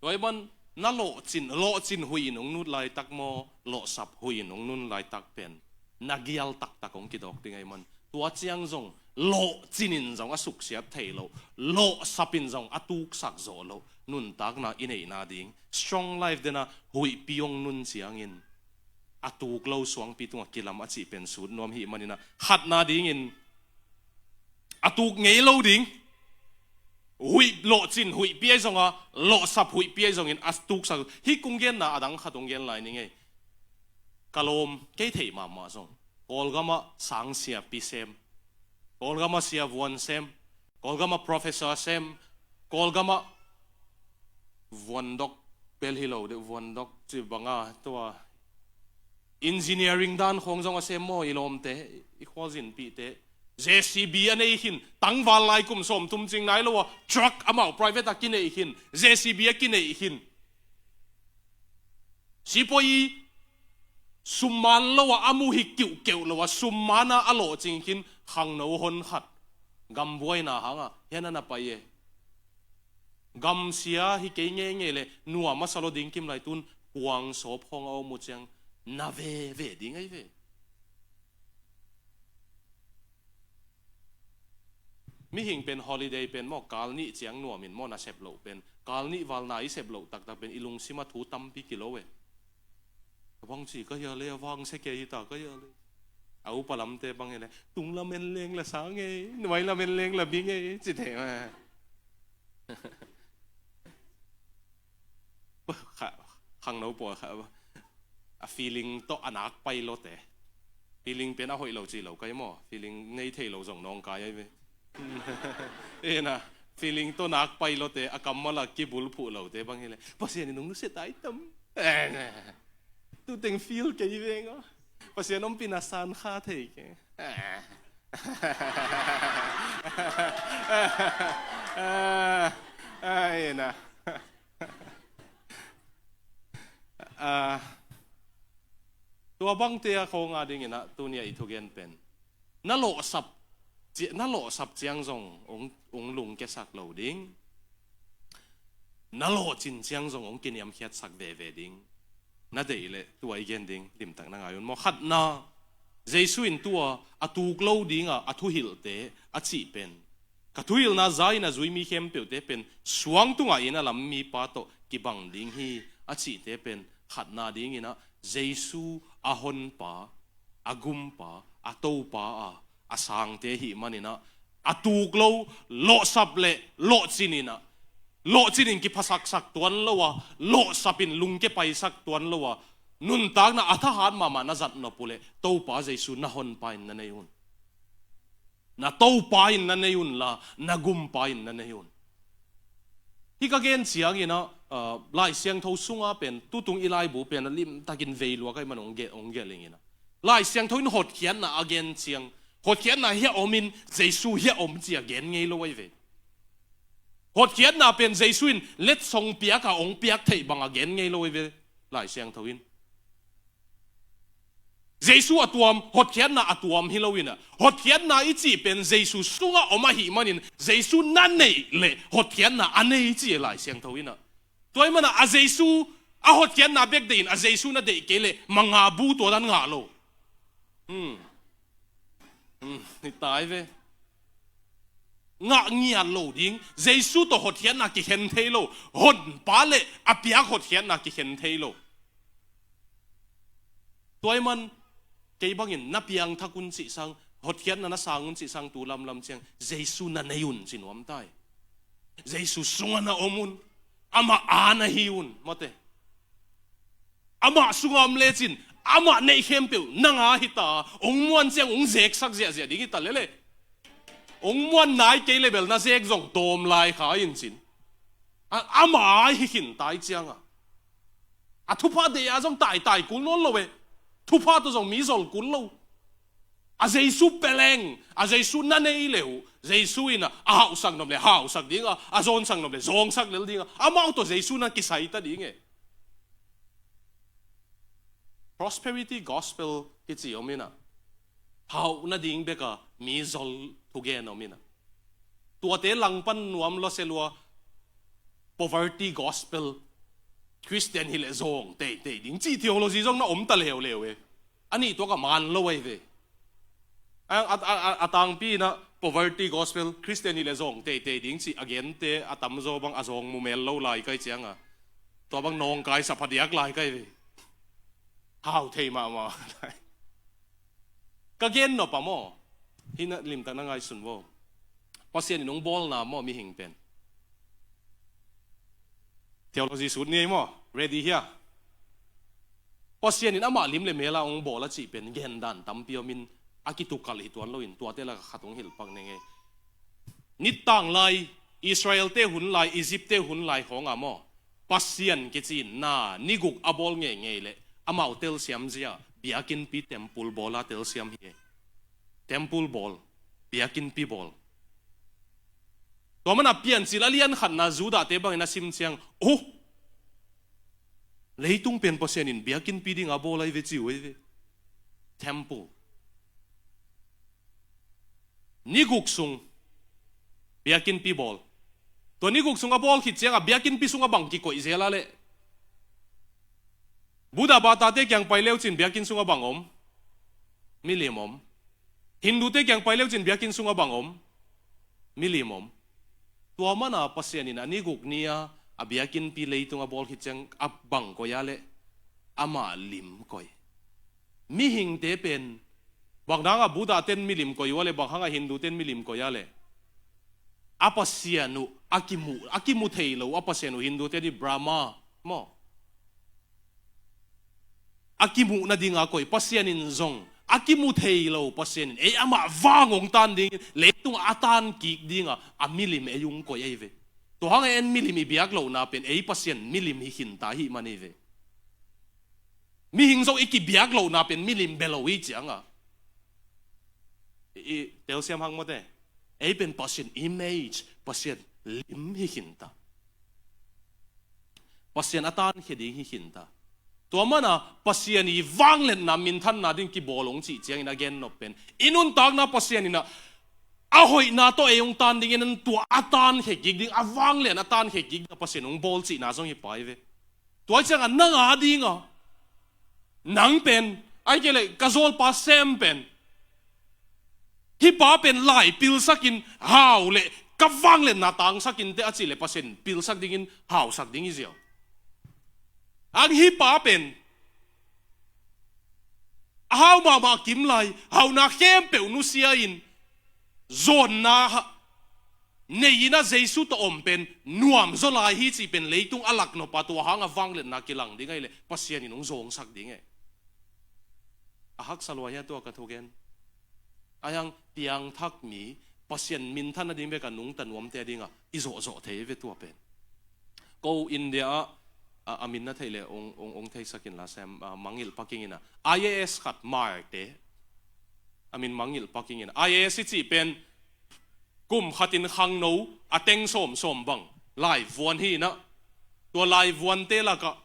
Tua i ban na lawhcin, lawhcin huih in hong nut laitak maw, lawhsap huih in hong nun laitak pen na gial taktak hong kidawk ding ahi man. Tua ciang zong lawhcin in zong a suksiat thei lo, lawhsap in zong a tuksak zawh lo. Nuntakna i neihna ding, strong life dena huihpi hong nun ciangin a tuk lo suangpi tungah kilam a cih pen sut nuam hi maninah khatna dingin a tuk ngei lo ding. Huih lawhcin huihpi ahi zonga, lawhsap huihpi ahi zongin a tuksak. Hih kung genna a dang khat hong gen lai ni ngei. Ka lawm kei theih mahmah zong Kawlgamah sangsia pi sem, Kawlgamah sia vuan sem, Kawlgamah professor sem, Kawlgamah vuandok bel hi lo deuh, vuandok ci banga tua engineering dan khawng zong a sem maw i lawmte, i khualzinpihte. J C B a nei khin, tangval lai kum sawmthum cing nai lo a truck amau private a kineih khin, J C B a kineih khin. Sipawi summan lo a a muhi kiuhkeuh lo a summan a a lawhcing khin khangno hon khat gambuaina hanga hian a na pai e. Gamsia hi kei ngeingei le nuam a sa lo ding kim lai tun kuang sawp hong a om uh ciang na veve ding ahi ve. Mihing pen holiday pen maw kal nih ciang nuamin maw na sep loh pen, kal nih val na i sep loh taktak pen i lungsima thu tampi kilo e. A bang ci ka hia le a vang se kei hi ta ka hia le. A upa lamte bang hi le tung lamen leng la sa ngei, nuai lamen leng la bi ngei ci thei ma. Kha, khangno pawl kha a feeling tawh a nak pai lote. Feeling pen a hoih lo ci lo kai maw, feeling nei thei lo zong nawng kai ai ve. Ena feeling tawh nak pai lote, a kammal a kibul phuh lote bang hi le Pasian in nung nusia tai tam. Tuteng feel kei venga. Pasian ompina san kha thei ke. Ena. Ah, tua bangte a khawng a dingin ah tunia i thugen pen na lawhsap, ci- na lawhsap ciang zong ong, ong lungkiasak lo ding. Na lawhcin ciang zong ong kiniamkhiatsak veve ding. Na deih leh tua i gen ding limtak na ngai un maw? Khatna, Jesu in tua a tuk lo dinga a thuhilhte a cih pen, ka thuhilhna za in a zui mi khempeuhte pen suang tungah in a lam mipa tawh kibang ding hi, a cihte pen khatna dinginah Jesu a honpa, a gumpa, a topa a, a sangte hih maninah a tuk lo, lawhsap le lawhcin inah, lawhcin in kiphasaksak tuan lo a, lawhsap in lungke paisak tuan lo a, nuntakna a thahat mahmah na zat nop uhleh Topa Jesu na honpa in na nei un. Na topa in na nei unla, na gumpa in na nei un. Hih ka gen cianginah, ah, Lai Siangtho sunga pen, tutung i laibu pen a limtakin veilua ka hih man hong ge-, hong gelh inginah. Lai Siangtho in hotkhiatna a gen ciang, hotkhiatna hiah om in Jesu hiah om ci a gen ngei lo ahi ve. Hotkhiatna pen Jesu in letsong piak a hong piak theih bang a gen ngei lo ahi ve Lai Siangtho in. Jesu a tuam, hotkhiatna a tuam hi lo inah, hotkhiatna i cih pen Jesu sungah om ahih manin Jesu na neih le hotkhiatna a nei i cih Lai Siangtho inah. Tua ahih manah a Jesu a hotkhiatna bek deih in a Jesu na deih kei le manga bu tua dan ngah lo. Hmm. Hmm, hi tai ve. Ngah ngiat lo ding. Jesu tawh hotkhiatna kikhen thei lo. Honpa le a piak hotkhiatna kikhen thei lo. Tua ahih man kei bangin na piangthak un cih sang, hotkhiatna na sang un cih sang, tu lamlam ciang Jesu na nei un ci nuam tai. Jesu sungah na om un. Amah a na hi un, mawte. Amah sungah om lecin amah neih khempeuh nang a hi ta. Hong muan ciang hong zeksak ziahziah ding hi ta lele. Hong muan nai kei le bel na zek zong tawm lai kha in cin. A, amah a hi khin tai cianga, a thupha deih a zong taitai kul nawn lo e. Thupha tawh zong mi zol kul lo. A Jesu peleng, a Jesu na nei le uh, Jesu in a, a hauhsak nop le hauhsak dinga, a zawngsak nop le zawngsak lel dinga, amau tawh Jesu na kisai ta ding e. Prosperity gospel kici om ina, hauh nading beka mi zol thugen om ina. Tuate langpan nuam lua se lua, poverty gospel, Christian hileh zawng teitei ding cih theology zong na om ta leuleu e. A nih tuak a man lo ahi ve. A, a, a, a, a tangpi ina poverty gospel, Christian hileh zawng teitei ding cih a gente a tamzaw bang a zawng mumel lo lai kai cianga, tua bang nawngkai sa phadiak lai kai ve. Hau thei mahmah. Ka gen nop a maw, hih na limtak na ngaihsun vo. Pasian in hong bawlna maw, mihing pen. Theology sut ni ei maw, ready hia? Pasian in amah lim le mela hong bawl a cih pen gendan tampi om in, a kitukalh hi tuan loin tuate laka khat hong hilh pak ning ei. Nittang lai, Israel te hun lai, Egypt te hun lai khawng a maw, Pasian kici in na ni guk a bawl ngeingei leh amau telsiam zia biakinnpi, temple bawl a telsiam hi. Temple bawl, biakinnpi bawl. Tua mana Piancil a lian khatna Judah te bangin a sim ciang, oh, leitung pen Pasian in biakinnpi dinga bawl ahi ve ci uh ahi ve. Temple. Ni guk sung biakinnpi bawl. Tua ni guk sung a bawl khit cianga biakinnpi sung a bang kikoih zel a leh? Buddha bata te kiang pai leucin biakinn sung a bang om? Milim om. Hindu te kiang pai leucin biakinn sung a bang om? Milim om. Tua mana Pasian in a ni guk ni-a a biakinnpi leitung a bawl khit ciang a bang koih a leh? Amah lim koih. Mihingte pen, bang hanga Buddha ten milim koih uh a leh, bang hanga Hindu ten milim koih a leh? A Pasian uh a kimu, a kimu thei lo a Pasian uh, Hindu ten i Brahma maw, a kimuh nadinga koih. Pasian in zong a kimu thei lo Pasian in ei amah vang hong tan dingin, leitung a tan kik dinga a milim ei hong koih ahi ve. Tua hanga en milim i biak lohna pen ei Pasian milim hi khinta ahih man ahi ve. Mihing zong i kibiak lohna pen milim bia lo hi cianga, i, i telsiam hang mawte. Ei pen Pasian image, Pasian lim hi khinta. Pasian a tankhia ding hi khinta. Tua mana Pasian i vangliatna minthanna ding kibawl hong cih ciangin a gen nop pen, i nuntakna Pasian in a, a hoihna tawh ei hong tan dingin, an tua a tankhia kik ding, a vanglian a tankhia kik ding a Pasian hong bawl cihna zong hi pai ve. Tua cianga nang a dinga, nang pen, ai kei le ka zawlpa Sem pen, hih pa pen lai pilsakin hau le ka vangliatna tangsakin te a cih le Pasian pilsak dingin hausak ding hi ziau. Ang hih pa pen a hau mahmah kim lai, hauhna khempeuh nusia in, zawnna ha- nei-in a Jesu tawh om pen nuam zaw lai hi cih pen leitung a lak nop a, tua hang a vangliatna kilang ding ahih leh Pasian in hong zawngsak ding e. A haksa lua hia tua ka thugen? Ahi hang piangthak mi, Pasian minthan nading bek a nungta nuamte a dingah i zawhzawh thei ve tua pen. Ko India ah, a, a min na theih leh ong, ong, ong theisak inla sem, a, Mangngilh Paking in a, I A S khat Hmarte, a min Mangngilh Paking in a, I A S i cih pen kum khatin khangno a teng sawmsawm bang laivuan hi in a, tua laivuante lakah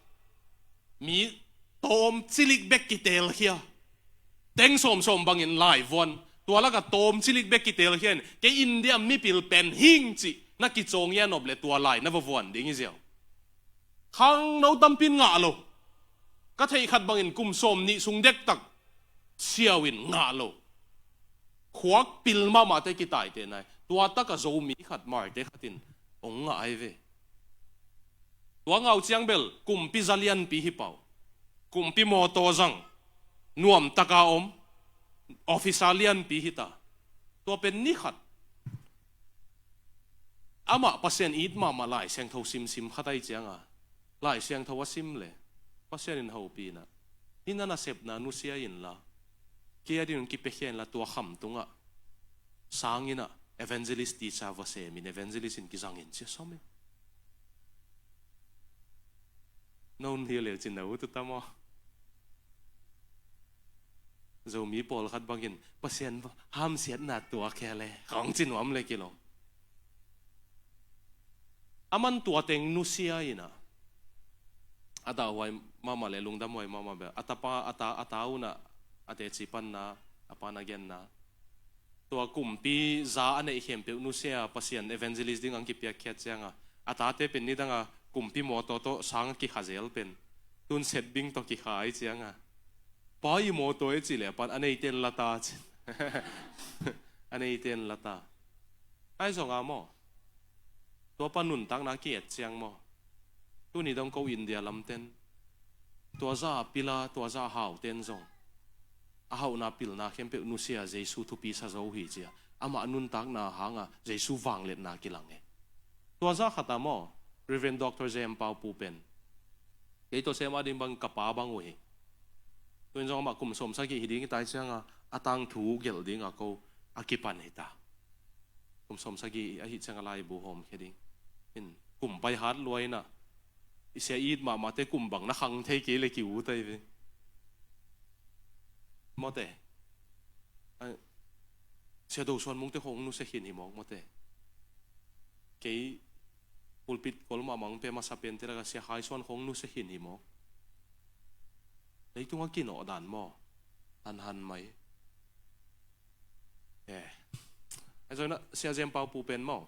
mi tawm cilik bek kitelkhia. Teng sawmsawm bangin laivuan, tua lakah tawm cilik bek kitelkhia in, kei India mipil pen hing cih na kicawngia nop leh tua lai na va vuan ding hi ziau. Khangno tampin ngah lo. Ka theih khat bangin kum sawmnih sung dektak siau in ngah lo. Khuak pil mahmahte kitaite nai. Tua takah Zomi khat Hmarte khatin hong ngah ahi ve. Tua ngah uh ciang bel kumpi za lianpi hi pah uh. Kumpi mawtaw zang, nuamtaka om, officer lianpi hi ta. Tua pen ni khat amah Pasian it mahmah Lai Siangtho simsim khat ahi cianga, Lai Siangtho a sim leh Pasian in hopih in a, hih na nasepna nusia inla, kei a dingin kipiakhia inla, tua kham tungah sang in a evangelist teacher va sem in, evangelist in kizang in ci a sawm hi. No hih leh cin na uh tuta maw? Zomi pawlkhat bangin Pasian hamsiatna tuak hi a le, khawng ci nuam le kilawm. A man tua teng nusia in a, a tahhuai mahmah le lungdamhuai mahmah bel a tapa, a ta, a ta un a, a teci panna, a pa na genna, tua kumpi za a neih khempeuh nusia Pasian evangelist ding ang kipiakkhiat cianga, a tate pen nidanga kumpi mawtaw tawh sang a kikha zel pen tun setbing tawh kikha ahi cianga, pa i mawtaw e cih leh a pan a neite in la ta cin. A neite in la ta. Ahi zonga maw, tua pa nuntakna ki-et ciang maw, tuni dong ko India lamten tua za a pila, tua za a hauten zong a hauhna pilna khempeuh nusia Jesu thupi sa zo hi cia, amah nuntakna hanga Jesu vangliatna kilang e. Tua za khata maw, Reverend Doctor Jem Pau Pu pen kei tawh sem a ding bang ka pa bang uh hi. Tuin zong amah kum sawmsagih hi ding hi tai cianga, a tangthu gelh dinga ko a kipan hi ta. Kum sawmsagih ahi cianga laibu hawmkhia ding in, kum pai hat luaina i sia it mahmahte kum bang na khang thei kei le ki-ut ahi ve. Mawte, a, Sia Do Suan Mungte khong nusia khin hi mawk mawte. Kei pulpit kol mahmah pe masa pente laka Sia Khai Suan khong nusia khin hi mawk. Leitunga kinawh dan maw, hanhan mai. Eh. Ahi zongin a Sia Jem Pau Pu pen maw,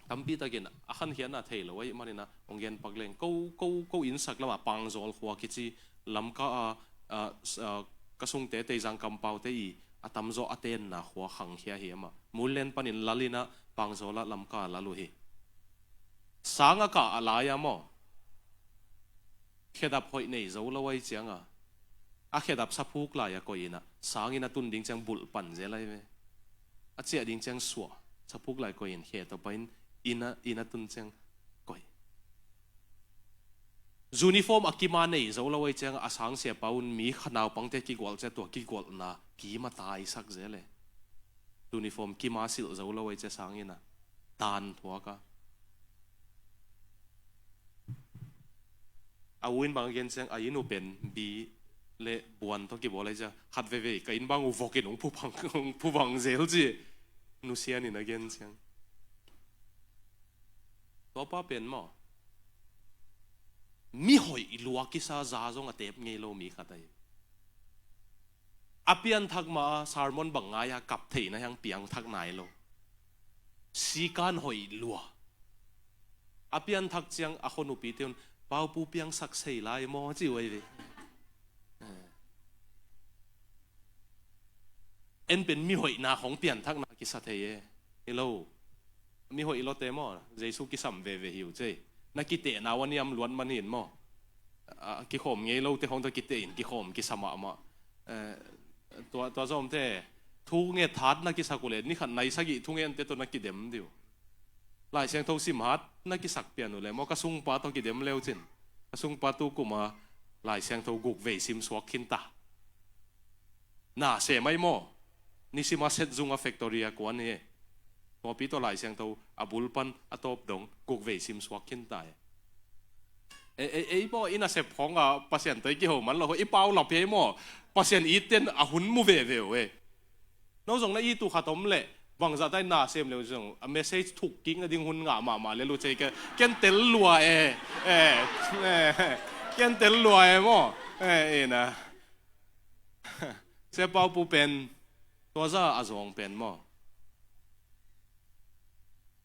tampi takin a khankhiatna thei lo ahi manin a hong gen pak leng, ko, ko, ko innsak lama Pangzawl khua kici Lamka a, a, a, ka sungte Teizang kampaute i a tamzaw a tenna khua khangkhia hi amah. Mullen panin lal in a Pangzawl ah Lamka lal uh hi. Sang a kah a lai-a maw, khedap hoih nei zo lo ahi cianga, a khedap saphuk lai-a koih in a, sang in a tun ding ciang bulh pan zel ahi ve. A ciah ding ciang suah, saphuk lai koih in khe tawh pai in, inn a, inn a tun ciang koih. Uniform a kima nei zo lo ahi cianga, a sang siapa un mi kha naupangte kigualh cia, tua kigualhna kima taisak zel e. Uniform kima silh zo lo ahi cia sang in a tan thuak a. A u in bang a gen ciang, a inn uh pen bi le buan tawh kibawl ahi cia, khat veve ka inn bang uh vok in hong phubang, hong phubang zel ci. Nusia in a gen ciang. Tua pa pen maw, mi hoih lua kisa, za zong a tep ngei lo mi khat ahi. A pianthak ma a sermon bang ngai-a kap theihna hiang piangthak nai lo. Sikan hoih lua. A pianthak ciang a khuanupite un, Pau Pu piangsak sei lai maw ci uh ahi ve. En pen mi hoihna khong pianthakna kisa thei e. Hi lo. Mi hoih lawte maw, Jesu kisam veve hi uh cei. Na kitehna uh a niam luat man hi in maw. a, kikhawm ngei lote khawng tawh kitein kikhawm kisa mahmah. Eh, tua, tua zawmte thunget hat na kisak uh leh ni khat nai sagih thungente tawh na kidem dih uh. Lai Siangtho sim hat na kisak pian uh leh maw, ka sungpa tawh kidem leucin, ka sungpa tu kuma Lai Siangtho guk vei sim suak khinta. Na sem ai maw, nisima set zunga factory a kuan hi. Tuapi tawh Lai Siangtho a bul pan a tawp dong guk vei sim suak khinta hi. Ei, ei, ei maw, i nasep khawng a Pasian tawh i kiho man lo, i paulap hi ei maw. Pasian it ten a hun mu veve uh ei. No zong na it uh khat om leh, bangzah tai na sem leu zong a message thuk kik nading hun ngah mahmah lel uh cei ke. Ken tel lua e. Eh, eh, ken tel lua e maw. Eh, ina. Sia Pau Pu pen tua za a zawng pen maw,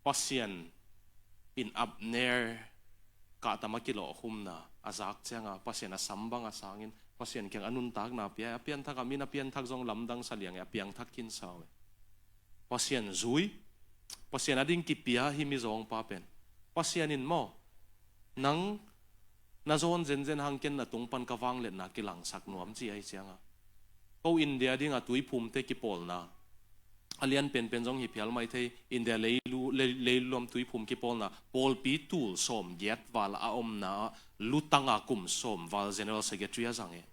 Pasian in Abner kahtam a kilawhkhumna a zak cianga Pasian a sam bang a sangin Pasian kiang a nuntakna pia, a pianthak a min a pianthak zong lamdang sa liang e, a piangthak khinsa uh e. Pasian zui, Pasian a ding kipia hi mizawngpa pen. Pasian in maw, nang na zawn zenzen hang ken na tung pan ka vangliatna kilangsak nuam ci ahi cianga. Ko India dinga tuiphumte kipawlna a lian penpen zong hi phial mai thei, India leilu-, lei-, leiluam tuiphum kipawlna pawlpi tul sawm giat val a omna ah lutanga kum sawm val General Secretary a zang e.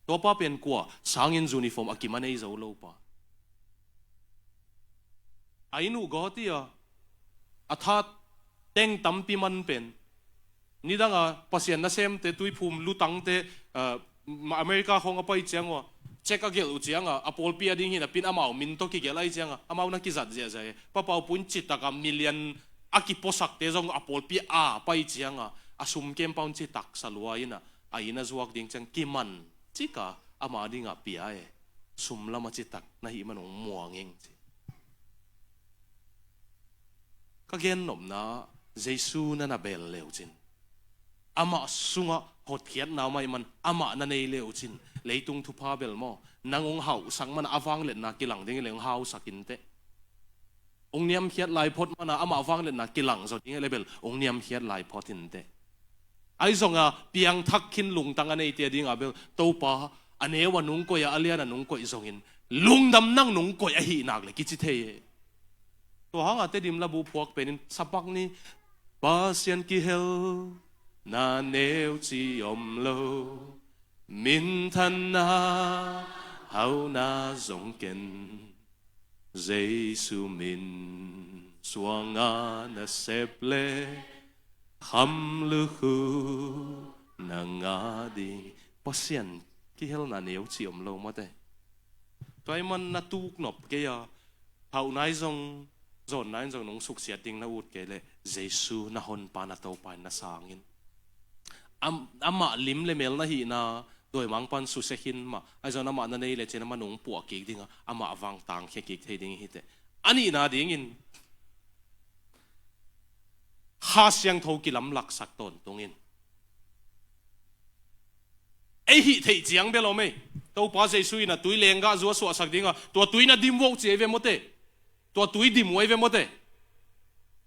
Tuapa pen kua, sangin uniform a kim a nei zo lopa. A inn uh gawtia a that teng tampi man pen. Nidanga Pasian nasemte tuiphum lutangte, ah, America khawng a pai ciang uh a, check a gelh uh cianga, a pawlpi a ding hi napin amau min tawh kigelh ahi cianga, amau na kizat ziahziah e. Papau puin citaka million a kipuasakte zong a pawlpi a pai cianga, a sum kempau in citak sa lua ina, a inn a zuak ding ciang kiman cika ama dinga pia e. Sum lama citak na hih man hong muang ing ci. Ka gennopna, Jesu na na bel leucin, amah sungah hotkhiatna mah ih man amah na nei leucin, leitung thupha bel maw, nang hong hauhsak mana a vangliatna kilang ding hileh hong hausak inteh. Hong niamkhiat lai phot mana amah vangliatna kilang zaw ding hileh bel hong niamkhiat lai phot inteh. Ahi zonga piangthak khin lungtang a neite a dinga bel Topa a neu a nung koih a, a lian a nung koih zongin lungdam nang nung koih ahih nak le kici thei e. Tua hanga Tedim labu phuak penin sapak ni, Pasian kihel na neu ci om lo, minthanna hauhna zong ken, Jesu min suanga nasep le kham lukhu na ngah ding. Pasian kihelna neu ci om lo mate. Tua ih man na tuknop kei a, hauh nai zong, zawn nai zong nong suksiat ding na ut kei leh Jesu na honpa na Topa in na sangin. Am-, amah lim le mel na hihna dawimangpan susia khin mah, ahi zong amah na nei le cin amah nong puah kik dinga, amah vang tangkhia kik thei ding hi teh. A nihna dingin Kha Siangtho kilamlaksak tawntungin. Ei hih theih ciang bel om ei. Topa Jesu in a tui lenggahzu a suahsak dinga, tua tui na dim vo ci ei ve mawte. Tua tui dim uh ei ve mawte.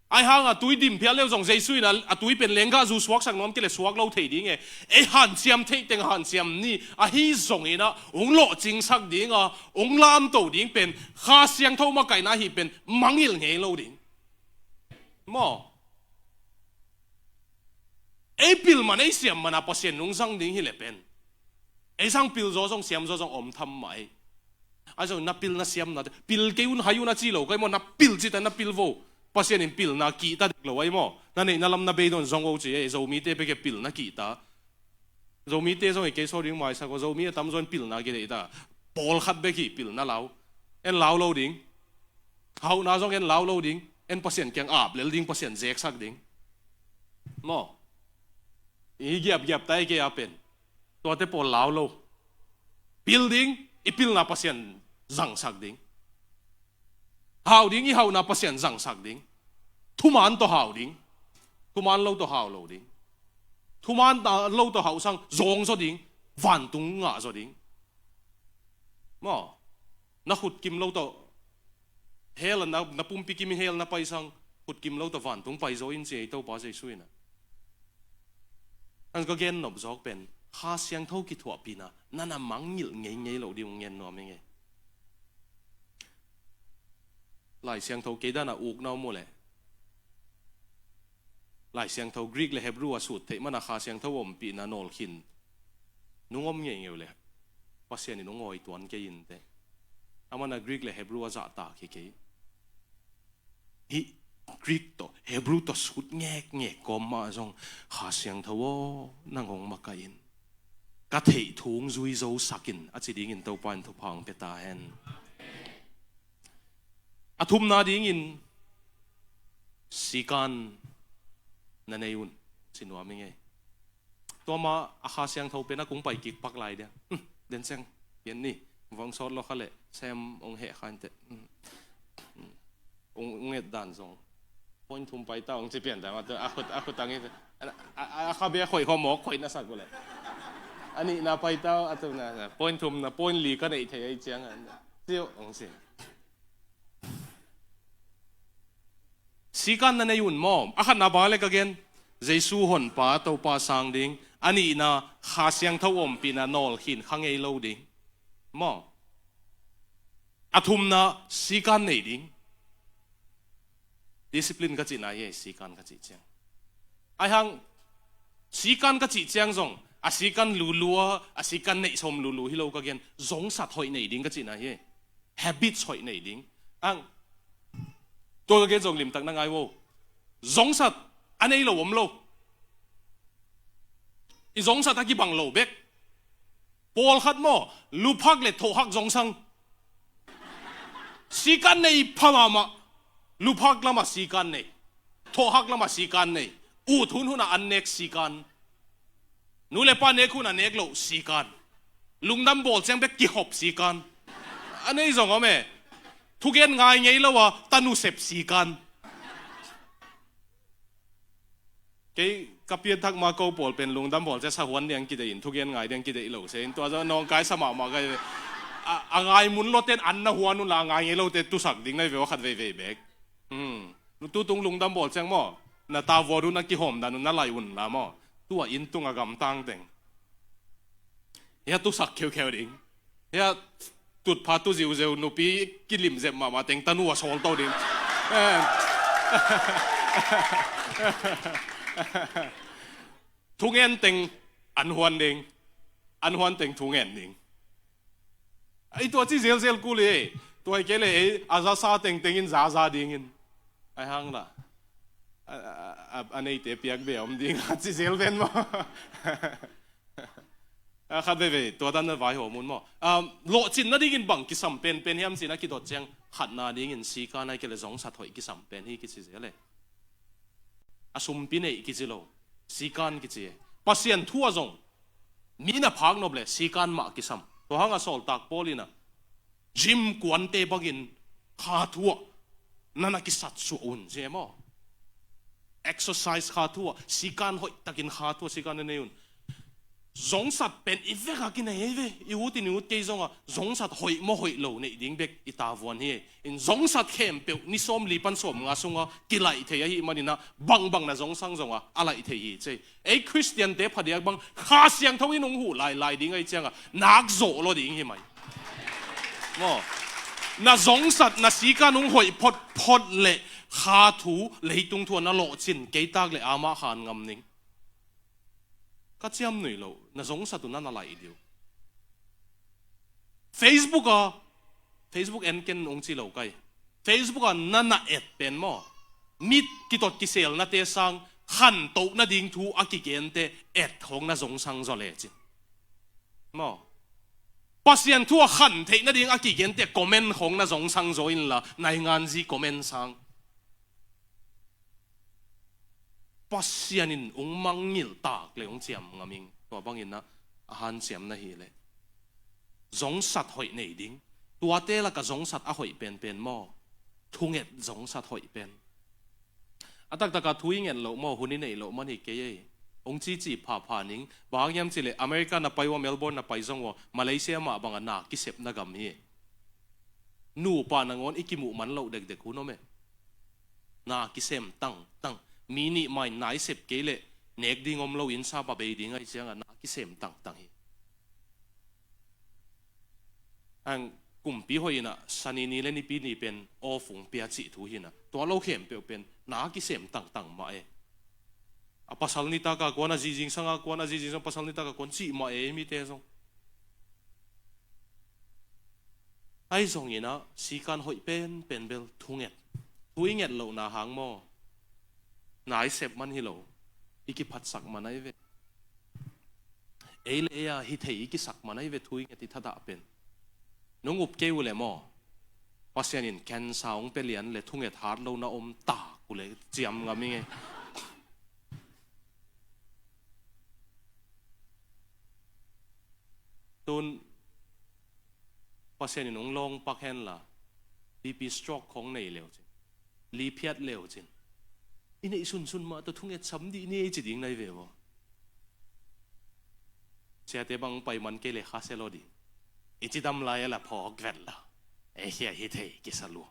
Ahi hanga tui dim phial leu zong Jesu in a, a tui pen lenggahzu suaksak nuam kei le suak lo thei ding e. Ei hanciam theih teng hanciam ni ahi zongin a hong lawhcingsak dinga, hong lamto ding pen Kha Siangtho makaihna ahi pen mangngilh ngei lo ding. Maw? Ei pil man, ei siam mana Pasian nung zang ding hileh pen, ei zang pil zaw zong siam zaw zong om tham mah ei. Ahi zong na pil na siam nate, pil kei un hai un a ci lo kai maw, na pil cita na pil vo. Pasian in pilna kihta dek lo ai maw. Na neihna lam na bei dawn zong o ci ei, Zomite peke pilna kihta. Zomite zong i kei saw ding maisak aw, Zomi a tamzaw in pilna kideih ta. Pawlkhat bek hi pilna lau. En lau lo ding. Hauhna zong en lau lo ding. En Pasian kiang ap lel ding, Pasian zeksak ding. Maw? I giapgiap ta i kei a pen. Tuate pawl lau lo. Pil ding, i pilna Pasian zangsak ding. Hau ding, i hauhna Pasian zangsak ding. Thuman tawh hau ding. Thuman lo tawh hau lo ding. Thuman ta-, lo tawh hauh sang zawng zaw ding. Vantung ngah zaw ding. Maw? Na khutkim lo tawh hell a na, na pumpi kimin hell na pai sang, khutkim lo tawh vantung pai zaw in ci ei Topa Jesu in a. An ka gen nop zawk pen Kha Siangtho kithuahpihna na na mangngilh ngeingei loh ding hong gen nuam hi ngei. Lai Siangtho kei dan a uk na om uh leh, Lai Siangtho Greek le Hebrew a sut theih man a Kha Siangtho ompihna nawlkhin nung om ngeingei uh leh Pasian in hong awi tuan kei inteh. Aman a Greek le Hebrew a zahtak hi kei. Hih Greek tawh Hebrew tawh sut ngekngek kawm mah zong Kha Siangtho aw, nang hong makaih in, ka theih thu hong zui zo sak in, a ci dingin Topa in thupha hong pia ta hen. A thumna dingin sikan na nei un, ci nuam hi ngei. Tua mah a Kha Siangtho pen a kong pai kik pak lai dia. Hmm, den seng, pian ni, vang sawt lo kha leh sem hong heh kha inteh. Hmm. Hmm. Hong, hong et dan zong point thum pai ta hong ci pian ta mah, a khut, a khut tang hi. A, a, a kha bia khoih khaw mawk khoih na sak uh leh. A nihna pai ta, a thumna, point thumna, point li ka neih thei ahi ciang. Ciu, hong ci. Sikan na nei un maw? A khatna bang le ka gen, Jesu honpa Topa sang ding. A nihna, Kha Siangtho ompihna nawlkhin kha ngei lo ding. Maw? A thumna, sikan nei ding. Discipline ka cihna hi, sikan ka cih ciang. Ahi hang, sikan ka cih ciang zong, a sikan lulu a, a sikan neih sawm lulu hi lo ka gen, zongsat hoih nei ding ka cihna hi. Habits hoih nei ding. Ang, tua ka gen zong limtak na ngai vo. Zongsat a nei lo om lo. I zongsat a kibang lo bek. Pawlkhat maw, luphak le thohhak zongsang. Sikan nei pha mahmah. Luphak lamah sikan nei. Thohhak lamah sikan nei. Ut hunhun ah an nek sikan. Nu le pa nek hun a nek loh sikan. Lungdam bawl ciang bek kihop sikan. A nei zong om e. Thugen ngai ngei lo a tanu sep sikan. Kei ka pianthak ma ko pawl pen lungdam bawl ciang sahuan ding kideih in thugen ngai ding kideih lo se in tua zaw nawngkai sa mahmah ka hi ve. A, a ngai mun lo ten an na huan un la a ngai ngei lo te tusak ding na hi ve aw khat veivei bek. Hmm. Tutung lungdam bawl ciang maw, na tavuan un a kihawm dan un na lai un la maw, tua inn tung a gamtang teng hia tusak kheukheu ding. Hia tutpha tu ziuzeu nupi kilimzep mahmah teng tanu a sawlto ding. Eh. Thungen teng an huan ding. An huan teng thungen ding. Ei tua ci zelzel kul hi. Tua hi kei le ei a zasa tengtengin zaza dingin. Ai hang la. A, a, a, a neite piak bia om ding a ci zel ven maw? A khat veivei tua dan na vaihawm un maw? Um, lawhcin nadingin bang kisam penpen hiam cin a kidot ciang khatna dingin sikan ai kei le zongsat hoih kisam pen hi kici zel e. A sumpi neih kici lo. Sikan kici e. Pasian thu a zong mi na phak nop le sikan mah kisam. Tua hang a sawltak Paul in a gym kuante bangin kha thu ah na na kisat suah un ci e maw? Exercise kha thu ah, sikan hoih takin kha thu ah sikan na nei un. Zongsat pen i vek a kinei ei ve. I ut in i ut kei zong a zongsat hoih maw hoih lo neih ding bek i tavuan hi. In zongsat khempeuh ni sawm li pan sawm nga sung a kilaih thei ahih manin a bangbang na zongsang zong a a laih thei hi ci. Ei Khristiante phadiak bang Kha Siangtho in hong huh lailai ding ahi ciang a nak zawh lo ding hi mai. Maw? Na zongsat na sikan hong hoih photphot le kha thu leitung thu a na lawhcin kei tak le amah khan ngam ning. Ka ciamnuih loh na zongsat uh na na laih dih uh. Facebook a, Facebook en ken hong ci lo kai. Facebook a na na et pen maw, mit kitot kiselnate sang khantoh nading thu a kigente et khong na zongsang zaw lecin maw? Pasian thu a khan theih nading a kigente comment khong na zongsang zaw inla nainganzi comment sang. Pasian in hong mangngilh tak le hong ciam ngam ing. Tua bangin a hanciam na hih leh zongsat hoih nei ding. Tuate lak a zongsat a hoih penpen maw? Thunget zongsat hoih pen. A taktak a thu i nget loh maw, hun i neih loh man hi kei ei. Hong cici phapha ning. Bang hang hiam cih leh America na pai ua, Melbourne na pai zong ua, Malaysia mah bang a na kisep na gam hi. Nupa nangawn i kimuh man loh dekdek hun om e. Na kisem tangtang. Mi nih mai na i sep kei leh nek ding om lo, inn sap a bei ding ahih ciangah na kisem tangtang hi. Ang kumpi hoih inah Sani ni le Nipi ni pen off ung pia cih thu hi inah, tua lo khempeuh pen na kisem tangtang mah e. A pasal nitak a kuan, a zi zingsang a kuan, a zi zingsang pasal nitak a kuan cih mah e, mite zong. Ahi zongin ah sikan hoih penpen bel thunget, thu i nget lohna hang maw, na i sep man hi lo, i kiphatsak man ahi ve. Ei le ei a hi thei i kisak man ahi ve, thu i nget i thadah pen. Nung up kei uh leh maw, Pasian in cancer hong pia lian leh thunget hat lo na om tak uh leh ciam ngam i ngei. Tun Pasian in hong lawng pak henla, B P stroke khong nei leu cin, li phiat leu cin, i neih sunsun mah tawh thunget sam dih ni ei ci ding nai ve maw? Siate bang pai man kei le kha se lo dih, i ci dam lai a la phawk vet lo. Ei hia hi thei kisa lua.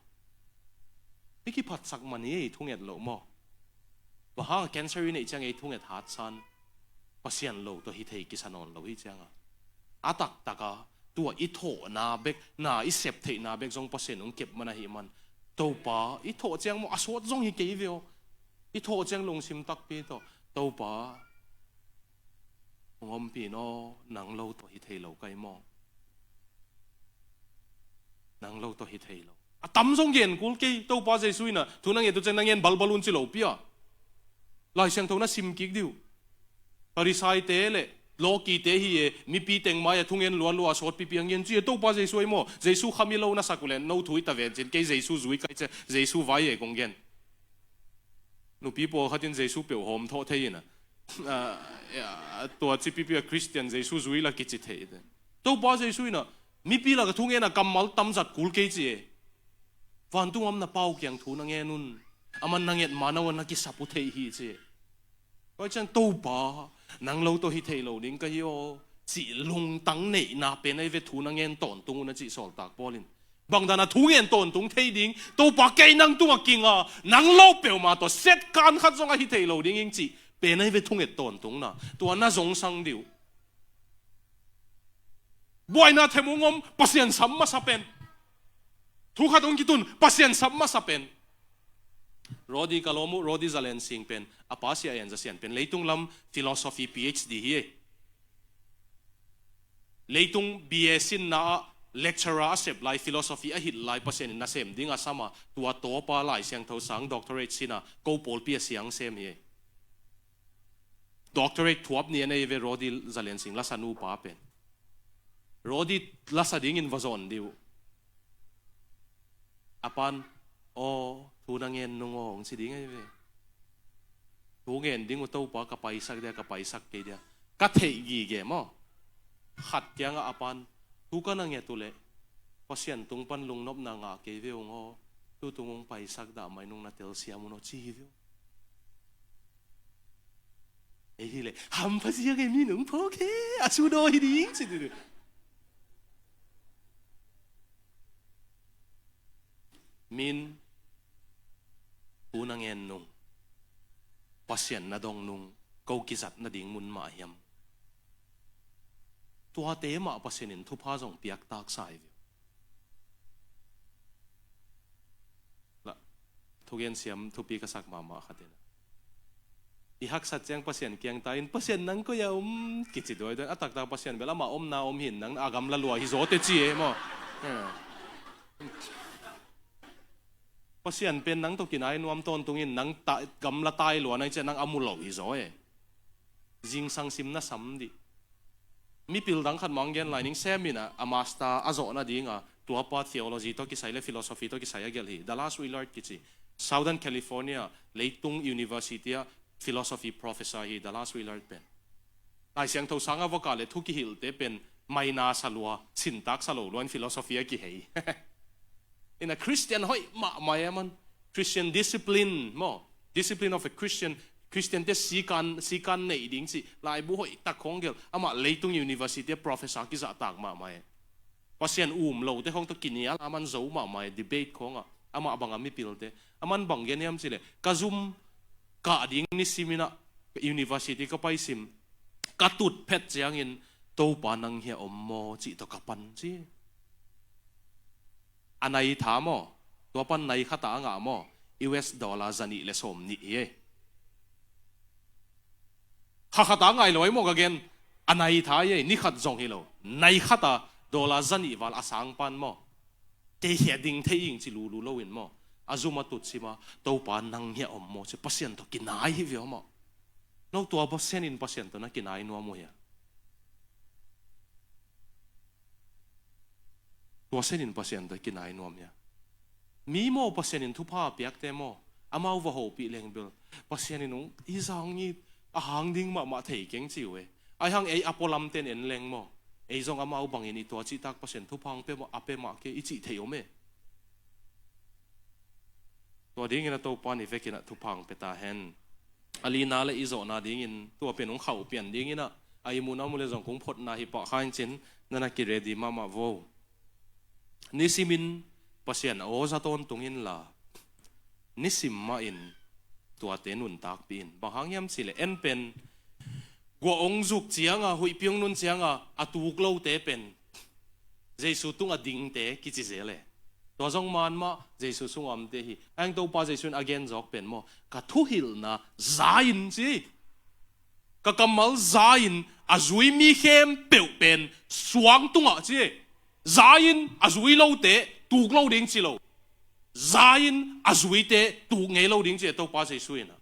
I kiphatsak man hi ei thunget loh maw? Bang hang cancer i neih ciang ei thunget hatsan, Pasian lo tawh hi thei kisa nawn lo hi cianga, a taktaka tua i thawhna bek, na i sep theihna bek zong Pasian hong kep man ahi man. Topa, i thawh ciang maw, a suat zong hi kei ve aw. I thawh ciang lungsim takpi tawh, Topa, hong ompih in aw, nang lo tawh hi thei lo kai maw? Nang lo tawh hi thei lo. A tam zong gen kul kei, Topa Jesu inah thu na nget uh ciang na ngen balbal un ci lo pia. Lai Siangtho na sim kik dih uh. Farisaite le lawkite hi e, mipi teng mai-ah thungen lualua sawt pipi a ngen ci e, Topa Jesu ahi maw? Jesu khami lo na sak uh le no thu i ta ven cin, kei Jesu zui kai ciah, Jesu vai e kong gen. Nupi pawlkhat in Jesu peuh hawm thawh thei inah, ah, ah, tua ci pipi a Christian Jesu zui la kici thei te. Topa Jesu inah mipi lak a thungen a kammal tamzat kul kei ci e. Vantung om na pau kiang thu na ngen un. Aman na nget ma na wan na kisap uh thei hi ci e. Tua ciang Topa, nang lo tawh hi thei lo ding ka hi aw, cih lungtang neihna pen ahi ve thu na ngen tawntung un a cih sawltak Paul in. Bang dan a thu ngen tawntung thei ding, Topa kei nang tungah kinga, nang lo peuhmah tawh set kan khat zong a hi thei lo ding ing cih pen ahi ve thunget tawntungna, tua na zongsang dih uh. Buaina them ung om, Pasian sam masa pen. Thu khat hong kitun, Pasian sam masa pen. Rodi ka lawm uh, Rodi Zalen Sing pen, a pa Sia En Za Sian pen, leitung lam philosophy P H D hi e. Leitung B A sinna ah lecturer a sep lai, philosophy a hilh lai, Pasian in nasem ding a sam a, tua tawpa Lai Siangtho sang doctorate sin a, ko pawlpi a siang sem hi e. Doctorate thuap ni a nei ve Rodi Zalen Sing lasa nupa pen. Rodi lasa dingin va zawn dih uh. A pan, aw, thu na ngen nung aw, hong ci ding ahi ve. Thu ngen ding uh Topa, ka paisak dia, ka paisak kei dia. Ka theih gige maw? Khat kiangah a pan, thu ka na nget uh leh Pasian tung pan lungnopna ngah kei ve ung aw. Tutung hong paisak dah mai nung na telsiam un aw ci hi ve uh. Ei hi leh hampha ziang ei, mi nung phawk he, a sudaw hi ding ci dih. Min, thu na ngen nung, Pasian na dong nung, ko kizat nading mun mah hiam? Tuate mah Pasian in thupha zong piak taksa hi ve. La, thugen siam thupi ka sak mahmah khat in, i haksat ciang Pasian kiang ta in, Pasian nang koi a om kici duaiduai. A taktak Pasian bel amah omna om hin, nang a gamla lua hi zaw teh ci e maw? Pasian pen nang tawh kinai nuam tawntung in, nang ta, gamla tai lua nai ciah nang a mu lo hi zaw e. Zingsang sim na sam dih. Mipil dang khat mah hong gen lai ning, Sam in a, a master a zawh nadinga tuapa theology tawh kisai le philosophy tawh kisai a gelh hi. Dallas Willard kici, Southern California leitung university ah philosophy professor hi Dallas Willard pen. Lai Siangtho sanga va kah le thu kihilhte pen maina sa lua, sintak sa lo lua in philosophy a kihei. In a Christian hoih mahmah e, aman Christian discipline maw, discipline of a Christian, Christian te sikan, sikan neih ding cih laibu hoih tak khong gelh. Amah leitung university a professor kizahtak mahmah e. Pasian um lote khong tawh kinial a, aman zo mahmah e, debate khongah. Amah bangah mipilte, aman bang gen hiam cih leh, ka zum kah ding nisim in a, University ka pai sim, ka tut phet ciangin, "Topa, nang hiah om maw?" cih tawh ka pan ci. A nai tha maw? Tua pan nai khat a ngah maw? U S dollar za nih le sawm nih hi ei. Kha khat a ngai lo ei maw ka gen? A nai tha ei, ni khat zong hi lo. Nai khat a dollar za nih val a sang pan maw? Kei hiah ding thei ing ci lulu lo in maw? A zum a tut sim a, "Topa, nang hiah om maw?" ci, Pasian tawh kinai hi ve aw maw? No tua Pasian in Pasian tawh na kinai nuam uh hia? Tua Pasian in Pasian tawh kinai nuam hia? Mi maw, Pasian in thupha a piakte maw, amau va hopih leng bel, Pasian in ung i zang i a hang ding mahmah thei keng ci uh e. Ai hang ei a pualamten en leng maw, ei zong amau bangin i tua cihtak Pasian thupha hong pia mah, a pia mah kei i cih thei om e. Tua dingin a Topa ni vekin a thupha hong pia ta hen. A lina le i zawhna dingin tua pen hong khauh pian dingin ah, a i muhna mu le zong kong photna hi pah kha in cin, na na ki ready mahmah vo. Nisimin Pasian a aw za tawntung inla, nisim mahin tuate nuntakpih in. Bang hang hiam cih leh en pen guah hong zuk cianga, huihpi hong nun cianga a tuk lote pen Jesu tungah dingte kici zel e. Tua zong man mah Jesu sungah omte hi. Ahi hang Topa Jesu in a gen zawk pen maw, "Ka thuhilhna za in," ci. "Ka kammal za in a zui mi khempeuh pen suang tungah," ci. Za in a zui lote tuk lo ding ci lo. Za in a zuite tuk ngei lo ding ci a Topa Jesu in ah.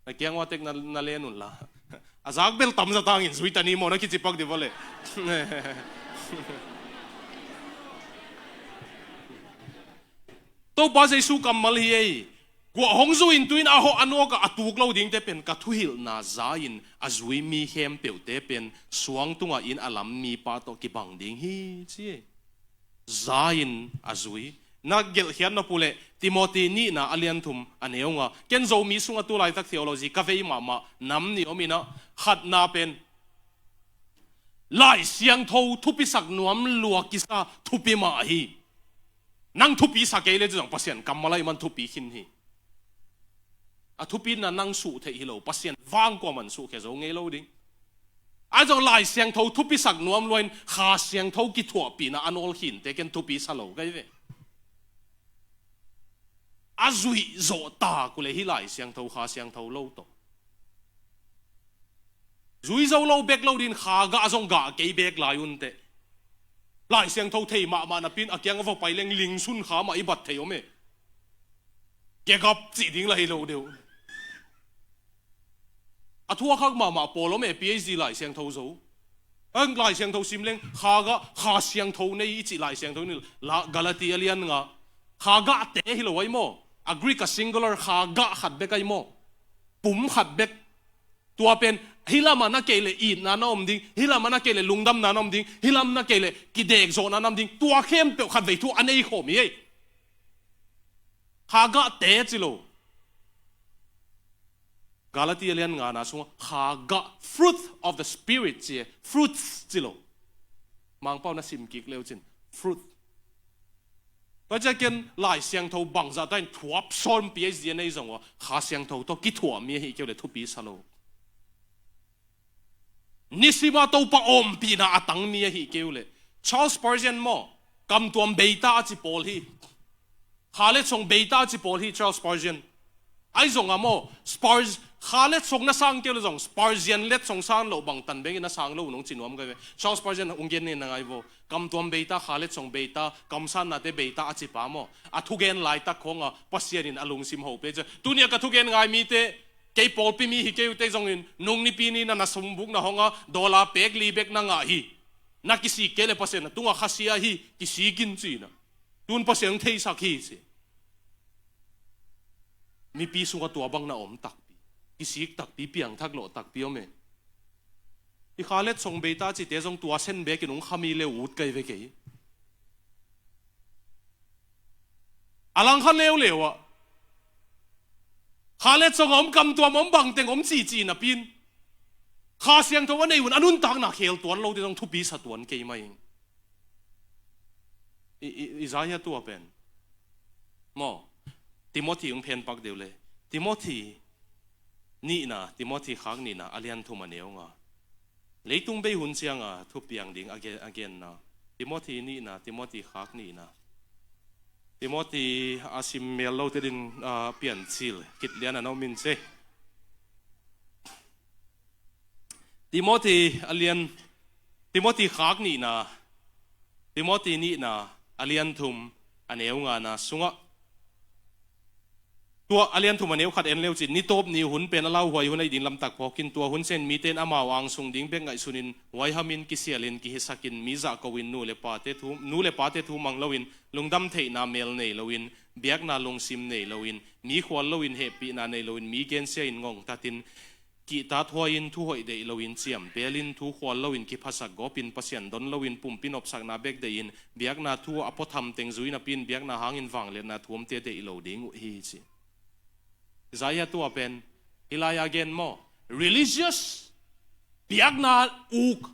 Na kiang ua tek na, na len un la. A zak bel tam za tangin zui ta ni maw na kici pak di vale. Topa Jesu kammal hi ei. Guah hong zu in tuin a hawh a nawkah a tuk lo dingte pen ka thuhilhna za in a zui mi khempeuhte pen suang tungah in a lam mipa tawh kibang ding hi ci ei. Za in a zui. Na gelhkhiat na pu leh Timothy nihna a lian thum a neu nga. Ken Zomi sungah tu laitak theology ka vei mahmah nam nih om inah, khatna pen Lai Siangtho thupisak nuam lua kisa thupi mah hi. Nang thupi sa kei le cu zong Pasian kammal ahih man thupi khin hi. A thupina nang suh theih hi lo, Pasian vang kuaman suhkhia zo ngei lo ding. Ahi zong Lai Siangtho thupisak nuam luain Kha Siangtho kithuahpihna a nawl khinte ken thupi sa lo kei ve. A zuih zawh tak uh le hi Lai Siangtho, Kha Siangtho lo tawh. Zui zo lo bek lo din Kha gah zong gah kei bek lai un teh. Lai Siangtho thei mahmah napi in a kiang a va pai leng ling sun kha mah i bat thei om e. Kegap cih ding la hi lo deuh. A thuakhak mahmah pawl om e, P H D Lai Siangtho zo. Ang Lai Siangtho sim leng Kha gah, Kha Siangtho nei i cih Lai Siangtho nei la, Galati a lian nga. Kha gah te hi lo ai maw? A Greek a singular Kha gah khat bek ai maw? Pum khat bek. Tua pen hih lamah na kei le itna na om ding, hih lamah na kei le lungdamna na om ding, hih lam na kei le kidekzawhna na om ding. Tua khempeuh khatvei thu a nei khawm hi ei. Kha gah te ci lo. Galati a lian ngana sungah Kha gah, fruit of the Spirit ci e, fruits ci lo. Mangpau na sim kik leu cin, fruit. Tua ciah ken Lai Siangtho bangzah ta in thuap sawn P H D a nei zong uh a, Kha Siangtho tawh kithuah mi ahi keu le thupi sa lo. Nisima Topa ompihna a tang mi ahi keu le. Charles Spurgeon maw, kamtuam beita a ci pawl hi. Kha le chong beita a ci pawl hi Charles Spurgeon. Ai zong a maw, Spurs, Kha le chong na sang keu le zong, Spurgeon le chong sang lo bang tan bengin na sang lo nong ci nuam kei ve. Charles Spurgeon ung gen ni na ngai vo. Kamtuam beita, Kha le chong beita, kamsannate beita a ci pa maw. A thugen laitak khong a, Pasian in a lungsim ho pe ci. Tuni a ka thugen ngai mite, kei pawlpi mi hi keu te zongin, nung nipi ni na na sumbuk na hong a, dollar pek li bek na ngah hi. Na kisik kei le Pasian a tungah khasia hi, kisik in ci na. Tun Pasian hong theisak hi ci. Mipi sungah tua bang na om takpi, kisik takpi, piangthak lawh takpi om e. I Kha le chong beita cite zong tua sen bekin hong khami le ut kei ve kei. A lang kha leuleu ah Kha le chong a om, kamtuam a om, bangteng om cihcih napi in Kha Siangtho a nei un a nuntakna khel tuan lote zong thupi sa tuan kei mai ing. I, i, i za hia tua pen maw? Timothy hong phen pak deuh le. Timothy nihna, Timothy khak nihna a lian thum a neu nga. Leitung bei hun cianga thupiang ding a gen, a genna. Timothy nihna, Timothy khak nihna. Timothy a sim mel lote din, ah, Piancil kit lian a na om in ci. Timothy a lian, Timothy khak nihna, Timothy nihna a lian thum a neu ngana sungah. Tua a lian thum a neu khat en leu cin, ni tawp ni hun pen a lauhuai hun ahi ding lamtak phawkin, tua hun ciangin mite in amau angsung ding bek ngaihsunin, huaihamin, kisialin, kihisakin, mi zahkoin, nu le pate thu, nu le pate thu mang loin, lungdam theihna mel nei loin, biakna lungsim nei loin, mi khual loin, hehpihna nei loin, mi gensia in ngongtatin, kihtathuai-in, thu hoih deih loin, ciampelin, thu khual loin, kiphasak gawpin, Pasian don loin, pumpi nopsakna bek deihin, biakna thu a puatham teng zui napi-in, biakna hangin vangliatna thu omte deih lo ding uh hi ci. Isaiah tua pen hih lai-a gen maw? Religious, biakna uk,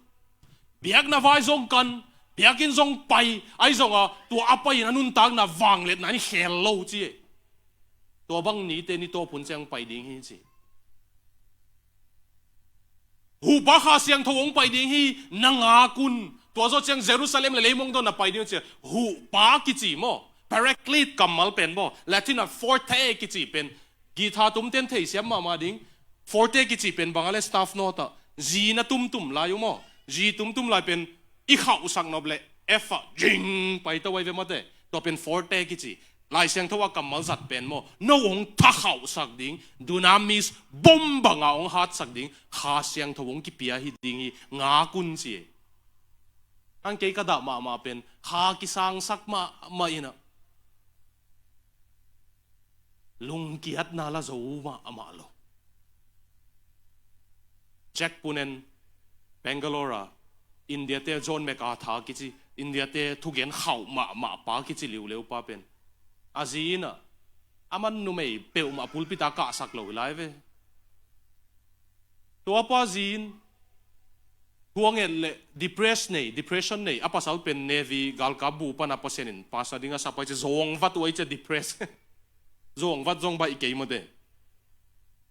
biakna vai zong kan, biakinn zong pai, ahi zonga tua a pai-in a nuntakna vangliatna in khel lo ci. Tua bang nite ni tawp hun ciang pai ding hi ci. Huhpa Kha Siangtho hong pai ding hi, na ngak un. Tua zawh ciang Jerusalem le leimong dawn na pai ding ci. Huhpa kici maw? Paraclete kammal pen maw? Latin a forte kici pen. Guitar tumten theisiam mahmah ding. Forte kici pen bang a le staff note ah. G na tumtum lai uh maw? G tumtum lai pen i khauhsak nop leh F ah jing pai to ai ve mate. Tua pen forte kici. Lai Siangtho a kammal zat pen maw? No hong thakhauhsak ding, dunamis bom banga hong hatsak ding, Kha Siangtho hong kipia hi ding hi, ngak un ci. Ang kei ka dah mahmah pen, kha kisangsak mahmah in ah. Lungkiatna la zo mahmah lo. Jack Punen, Bangalore a, India te John MacArthur kici, India te thugen khauh mahmah pa kici liuleu pa pen. A zi in ah, a man numei peuhmah pulpit a kahsak lo hi lai ve. Tua pa zi in, thuanget le depress nei, depression nei, a pasal pen Navy galkap bu pana Pasian in pastor ding a sap ai ci zawng vat uh ai ci depress. Zawng vat zong baih kei mate.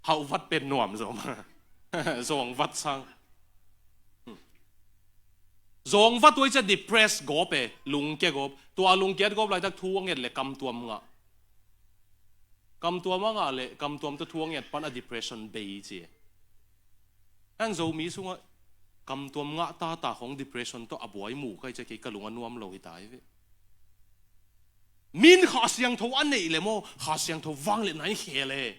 Hauh vat pen nuam zawng. Zawng vat sang. Zawng vat uh ai ci depress gawp e, lungkia gawp. Tua lungkiat gawp laitak thuanget le kamtuam ngah. Kamtuam a ngah le, kamtuam tawh thuanget pan a depression bei ci. Ang Zomi sungah kamtuam ngah tata khong depression tawh a buai mu kai ci kei ka lung a nuam lo hi tai ve. Min Kha Siangtho a neih le maw, Kha Siangtho vangliatna in khel e.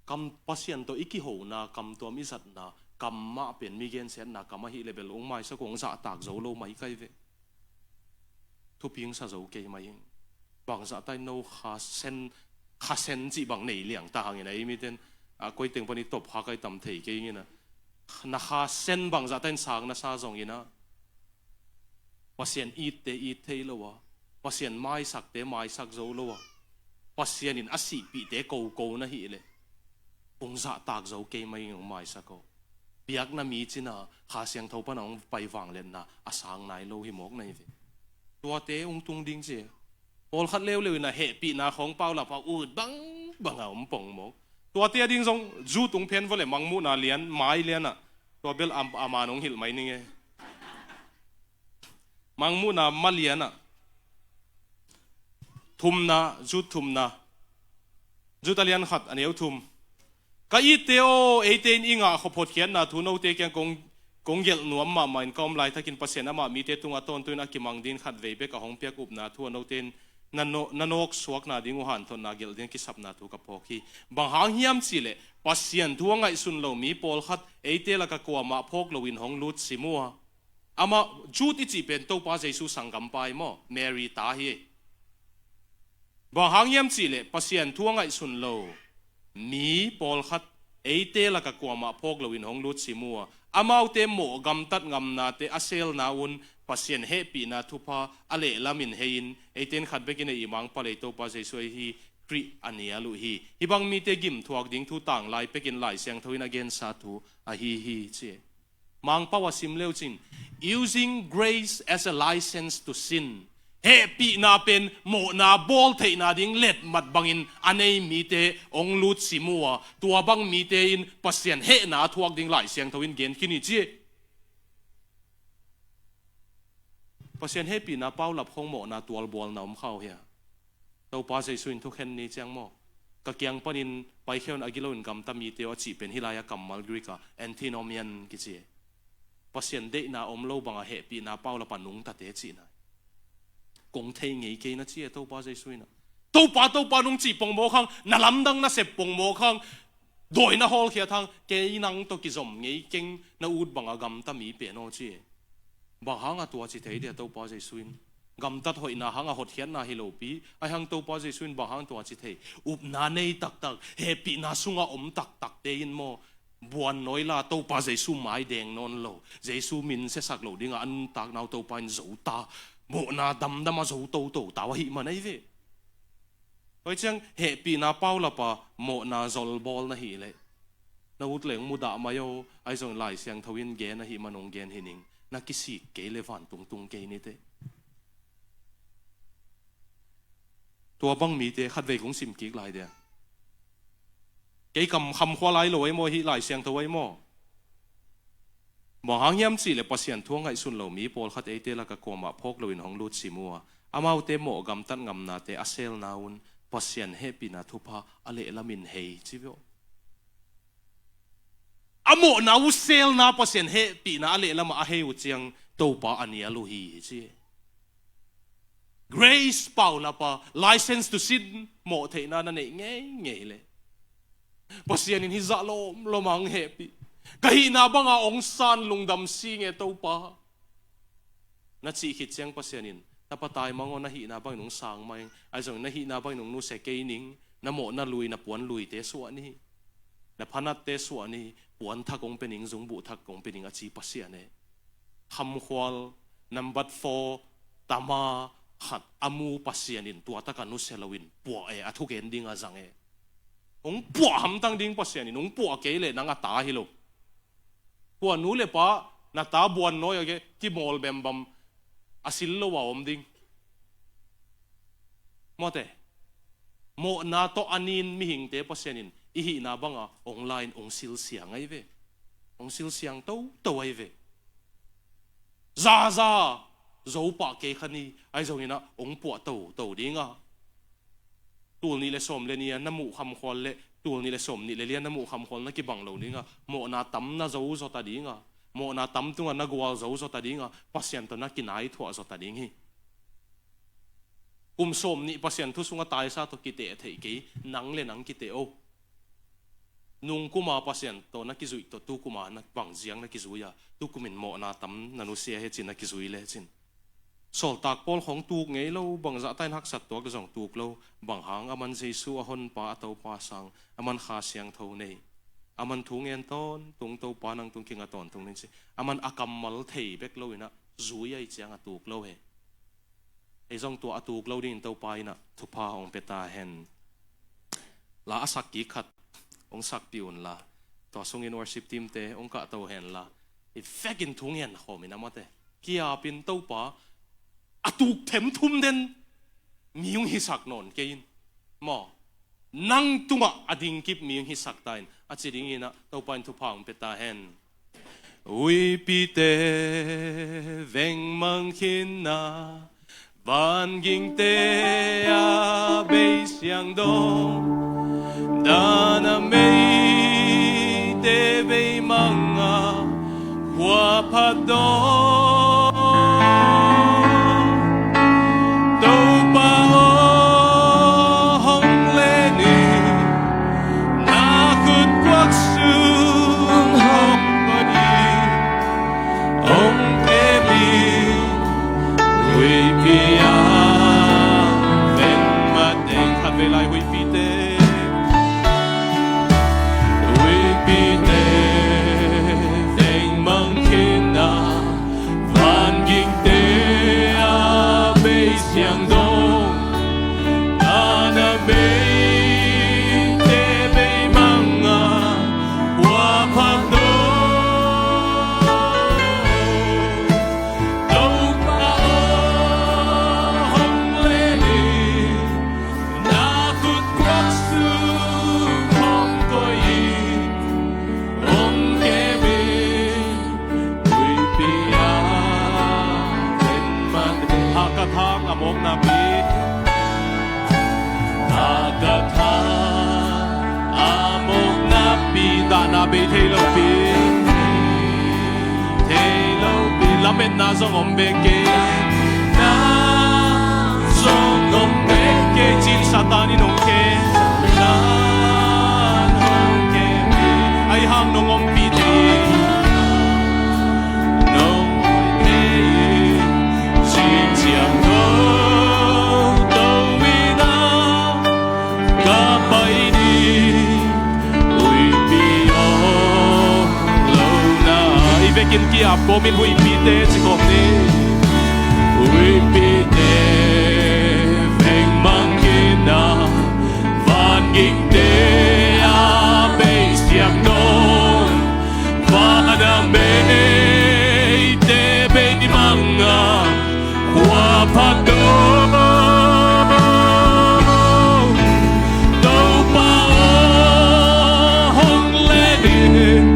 Kam Pasian tawh i kihona, kamtuam i zatna, kam mah pen mi gensiatna kam ahih le bel ong maisak uh ong zahtak zo lo mai kai ve. Thupingsa zo kei mai ing. Bangzah tai no Kha Sen, Kha Sen cih bang nei liang ta hangin a ei miten, a, koi teng pan i top kha kai tam thei kei ingin a. Na Kha Sen bangzah tai in sang na sa zongin a. Pasian itte it thei lo a. Pasian maisakte maisak zo lo a. Pasian in a sihpihte koko na hih leh. Ong zahtak zo kei mai ing ong maisak aw. Biakna mi cina Kha Siangtho pana hong pai vangliatna a sang nai lo hi mawk na hi ve. Tuate hong tung ding ci. Pawlkhat leuleu in a hehpihna khawng paulap a ut bangbang a om pong mawk. Tuate a ding zong zu tung phen vawleh Mangmuhna lian, mai lian ah. Tua bel a, a man hong hilh mai ning e. Mangmuhna ma lian ah. Thumna, Jude thumna. Jude a lian khat a neu thum. Ka itte aw, eite in i ngah khop hotkhiatna thu note kiang kong, kong gelh nuam mahmah in ka om laitakin Pasian amah mite tungah tawntung in a kimang dingin khatvei bek a hong piak upna thu a note in na no-, na nawk suakna ding uh hanthotna gelh ding a kisapna thu ka phawk hi. Bang hang hiam cihleh Pasian thu a ngaihsun lo mi pawlkhat eite lakah kuamah phawk loin hong lut sim uh a. Amah Jude i cih pen Topa Jesu sanggampa hi maw, Mary ta hi. Bang hang hiam cihleh Pasian thu a ngaihsun lo mi pawlkhat eite lakah kuamah phawk loin hong lut sim uh a, amaute mawh gamtat ngamnate a selna un Pasian hehpihna thupha a lehlamin hei-in eite in khat bekin ei i mangpalei Topa Jesu ahi Khrih a nial uh hi. Hih bang mite gimthuak ding thu tanglai pekin Lai Siangtho in a gensa thu ahi hi ci. Mangpau a sim leu cin, using grace as a license to sin Hehpihna pen mawhna bawl theihna ding letmat bangin a nei mite hong lutsim uh a, tua bang mite in Pasian hehna a thuak ding Lai Siangtho in gen khin hi ci. Pasian hehpihna paulap khong mawhna tualbualna om kha uh hia? Topa Jesu in thukhen ni ciang maw, ka kiang panin paikhia un, a gilo in gamta mite aw a cih pen hih lai-a kammal Greek ah antinomian kici. Pasian deihna om lo bangah hehpihna paulap a nungtate cihna. Kong thei ngei kei na ci e Topa Jesu in ah. Topa, Topa nong cih pongmawk hang, na lamdang na sep pongmawk hang, dawi na hawlkhiat hang, kei nang tawh kizom ngei keng, na ut bangah gamta mi pen aw ci e. Bang hangah tua ci thei dia Topa Jesu in? Gamtat hoihna hangah hotkhiatna hi lopi, ahi hang Topa Jesu in bang hang tua ci thei? Upna nei taktak, hehpihna sungah om taktakte in maw, buannawi la Topa Jesu mai deng nawn lo, Jesu min siasak lo dingah a nuntakna uh Topa in zo ta, mawhna damdam a zo toto ta uh ahih man ahi ve. Tua ciang hehpihna paulap a mawhna zolbawl na hih leh, na ut leng mudah mai aw, ahi zongin Lai Siangtho in gen ahih man hong gen hi ning, na kisik kei le vantung tung kei ni teh. Tua bang mite khatvei kong sim kik lai dia. Kei kam khamkhua lai lo ahi maw, hih Lai Siangtho ahi maw? Bang hang hiam cih leh Pasian thu a ngaihsun lo mi pawlkhat eite lakah kuamah phawk loin hong lutsim uh a, amaute mawh gamtat ngamnate a selna un Pasian hehpihna thupha a lehlamin hei ci ve aw. A mawhna uh selna Pasian hehpihna a lehlamah a hei uh ciang Topa a nial uh hi ci. Grace paulap a license to sin mawh theihna na neih ngeingei leh, Pasian in hih zah lawmlawm a hong hehpih, ka hihna banga hong san lungdam si nge Topa, na cih khit ciang Pasian in, tapa taimang aw, na hihna bangin hong sang mai ing, ahi zongin na hihna bangin hong nusia kei ning, na mawhna lui, na puan luite suah ni, na phanatte suah ni, puan thak hong pia ning, zungbuh thak hong pia ning a ci Pasian e. Khamkhual, nambat four, tama khat a mu Pasian in tua taka nusia loin puah e, a thugen dinga zang e. Hong puah hamtang ding Pasian in, hong puah kei leh nang a ta hi lo. Tua nu le pa, na ta buannawi a ge, kimawl bembam, a sil lo a om ding. Mawte, mawhna tawh a nin mihingte Pasian in i hihna banga hong la-in hong silsiang ahi ve. Hong silsiang toto ahi ve. Zaza zo pah kei kha ni, ahi zongin ah hong puah toto dinga. Tul nih le sawm le nih a na muh khamkhual le tul nih le sawm nih le li a na muh khamkhual na kibang lo dinga, mawhna tam na zo zawta dinga, mawhna tam tunga na gual zo zawta dinga, Pasian tawh na kinaithuah zawta ding hi. Kum sawm nih Pasian thu sunga taisa tawh kiteh theih kei, nang le nang kiteh o. Nungkuma Pasian tawh na kizuih tawh tukuma na bang ziang na kizui a, tukumin mawhna tam na nusia hi cin na kizui le cin. Sawltak Paul khong tuk ngei lo, bangzah ta in haksat tuak zong tuk lo, bang hang aman Jesu a honpa a Topa sang, aman Kha Siangtho nei, aman thu ngen tawntung, Topa nang tung kinga tawntung ning ci, aman a kammal thei bek lo in ah zui ahi ciang a tuk lo he. Ei zong tua a tuk lo dingin Topa in ah thupha hong pia ta hen. La a sak kik khat hong sakpih un la, tua sungin worship team te hong kahto hen la, i vekin thu ngen khawm in a mate, kiapin Topa a tuk themthum den mi hong hisak nawn kei in maw, nang tungah a dingkip mi hong hisak ta in a ci dingin ah Topa in thupha hong pia ta hen. Huihpite vengmang khin a, vangingte a bei siang dong, dan a meite bei mang a, khua phat dong. Topa aw, hong len in, na khut guak sung hong koih in, hong pia in, huihpi a veng mat ding. Khatvei lai, huihpite, huihpite vengmang khin a, Lametna zong om bek kei. Na zong om bek kei, ci-in Satan in hong khem. Na hong khem. Ahi hang nong ompih thei, nong ompih thei, ci-in ciang toto in a ka pai ding huihpi om lo na. I vekin ki-ap kawmin huihpite ci kawm ni. Huihpite veng mang khin a, van gingte a bei siang dong, van a meite bei mang a, khua phak dong. Topa aw, hong len in,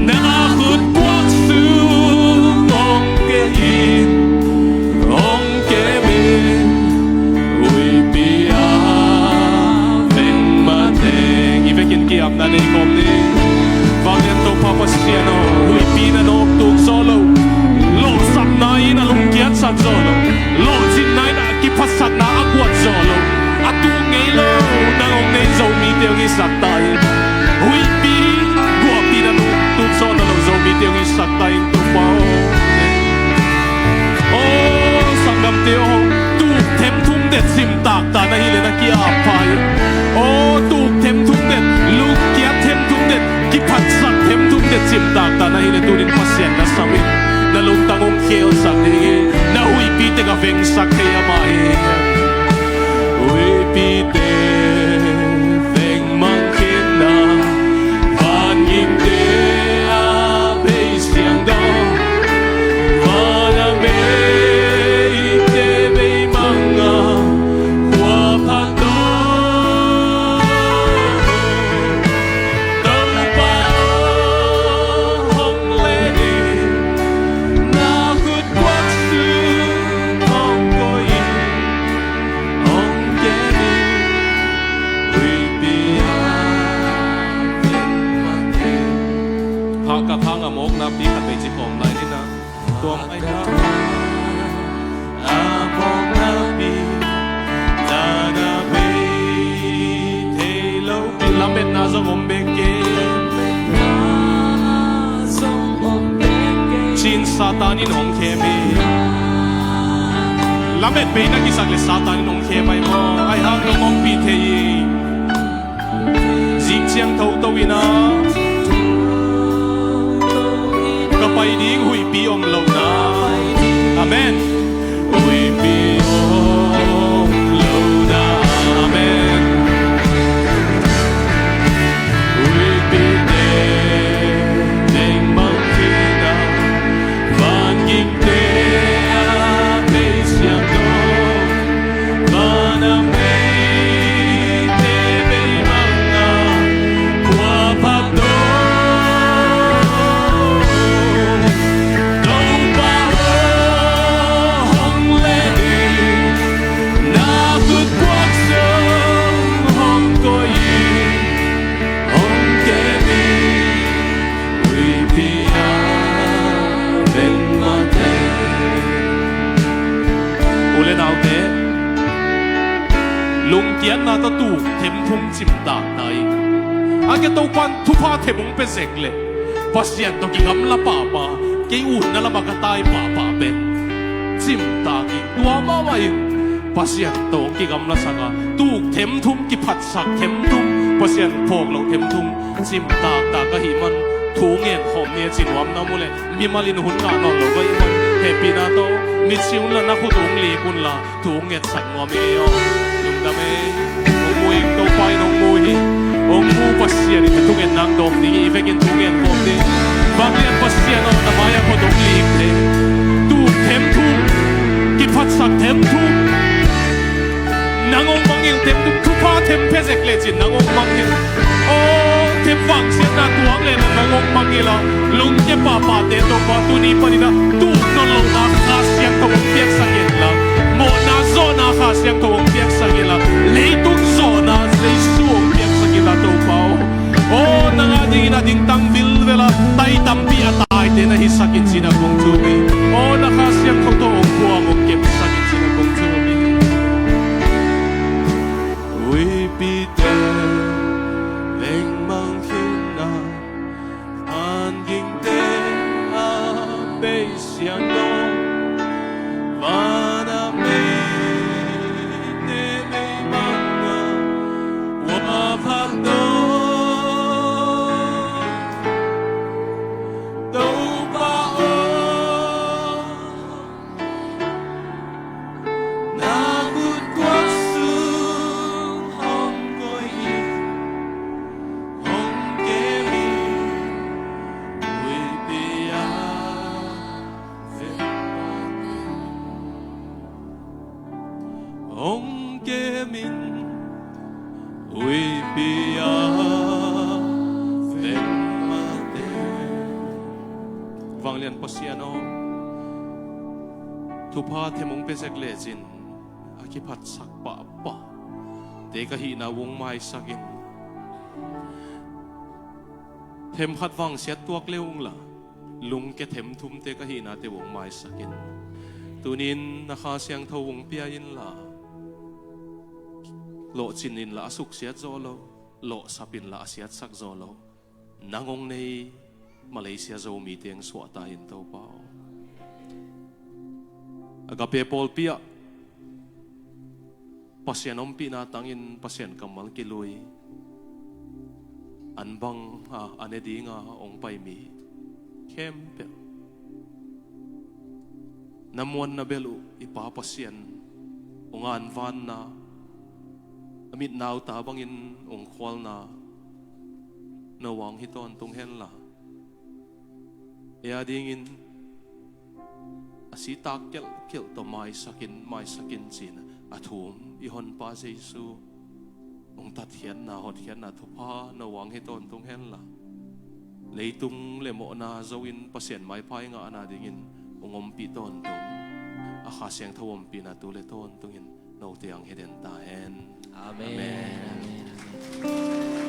na khut puak sung hong kem in, hong kem in, huihpi a veng mateng. I vekin ki-apna nei kawm ni. Vanglian Topa Pasian aw, huihpi in a nawk tuk zawh lo, lawhsapna in a lungkiatsak zawh lo, lawhcinna in a kiphatsakna a guat zawh lo, a tuk ngei lo, nang hong nei Zomite hong hisak ta in. Huihpi guahpi in a nawk tuk zawh na lo Zomite hong hisak ta in, Topa aw. Aw, sanggamte aw, tuk themthum det cimtak ta na hi leh na ki-ap pha in. Aw, tuk themthum det, lungkiat themthum det, kiphatsak themthum det cimtak ta na hi leh tunin Pasian na sam in. Na lungtang hong khelsak ding hi. Na huihpi teng a vengsak thei amah hi. Huihpite veng mang khin a, van gingte a bei siang dong, van a meite bei mang a, khua phak dong. Topa aw, hong len in, na khut puak sung hong koih in, hong kem in, huihpi a veng mateng. Hahkat hang a mawkna pi khat vei ci khawm lai ni na. Tua mai na. A mawkna pi, na na bei thei lo pi. Lametna zong om bek kei. Ci-in Satan in hong khem hi. Lamet bei na kisak leh Satan in hong khem ahi maw? Ahi hang nong ompih thei hi. Zing ciang toto in a ka pai ding huihpi om lo na. Amen. Huihpi om lo na. Amen. Huihpite teng mang khin a, van gingte a bei siang dong, van a meite bei mang a, khua phak dong. Topa aw, hong len in, na khut puak sung hong koih in, hong kem in, huihpi a veng mateng. U le naute, lungkiatna tawh tuk themthum cimtak ta in. A ke Topa'n thupha themthum pia zek leh, Pasian tawh kigamla pahpah, kei utna lamah ka tai pahpah pen cimtak in, tua mahmah in Pasian tawh kigamlasak a, tuk themthum, kiphatsak themthum, Pasian phawk loh themthum cimtak ta ka hih man thu ngen khawm ni a ci nuam na mu leh, mimal in hun ngah nawn lo ka hih man, hehpihna tawh mit si unla, na khut hong lik unla, thu hong ngetsak nuam ing ei aw. Lungdam ei. Hong mu ing, Topa in hong mu hi. Hong mu Pasian in thungen nang dawm ding hi. I vekin thungen khawm ding. Vanglian Pasian aw, na mai-ah khat hong lik thei, tuk themthum, kiphatsak themthum, nang hong mangngilh themthum, thupha them pia zek lecin nang hong mangngilh. Aw, them vangsiatna tuak leh nang hong mangngilh a, lungkia pahpahte Topa tuni panin a tuk nawn lohna Kha Siangtho hong piaksak inla, mawhna zawhna Kha Siangtho hong piaksak inla, leitung zawhna Jesu hong piaksak inla Topa aw. Aw, nang a dingin a dingtang vilvel a, tai tampi a taite na hisak in ci-in a kong thum hi. Aw, Pasian aw, van a mei ne mei man a, hua phat aw, Topa aw, na khut khuak sung hong koih in, hong kem in, huipi a veng mah teng. Hong kem in, huipi a veng mah teng. Vanglian Pasian aw, thupha them hong pia zek lecin a kiphatsak pahpah te ka hihna uh hong maisak in. Themkhat vangsiat tuak le ung la, lungke themthum te ka hihna te uh hong maisak in. Tuni-in na Kha Siangtho hong pia in la, lawhcin in la a suksiat zaw lo, lawhsap in la a siatsak zaw lo. Nang hong nei Malaysia Zomi teng suahta in, Topa aw. Agape pawlpi ah Pasian ompihna tangin Pasian kammal kilui, an bang a, an e dinga hong pai mi khempeuh, na muanna bel uh i Pa Pasian hong anvanna, a mitnauta bangin hong khualna, no hong hi tawntung hen la. Ei a dingin a sitak kelhkelh tawh maisak in, maisak in ci-in a thum i Honpa Jesu hong tatkhiatna, hotkhiatna thupha no hong hi tawntung hen la. Leitung le mawhna zo-in Pasian maipha i ngahna dingin hong ompih tawntung, a Kha Siangtho ompihna tu le tawntungin note hong hi den ta hen. Amen. Amen. Amen.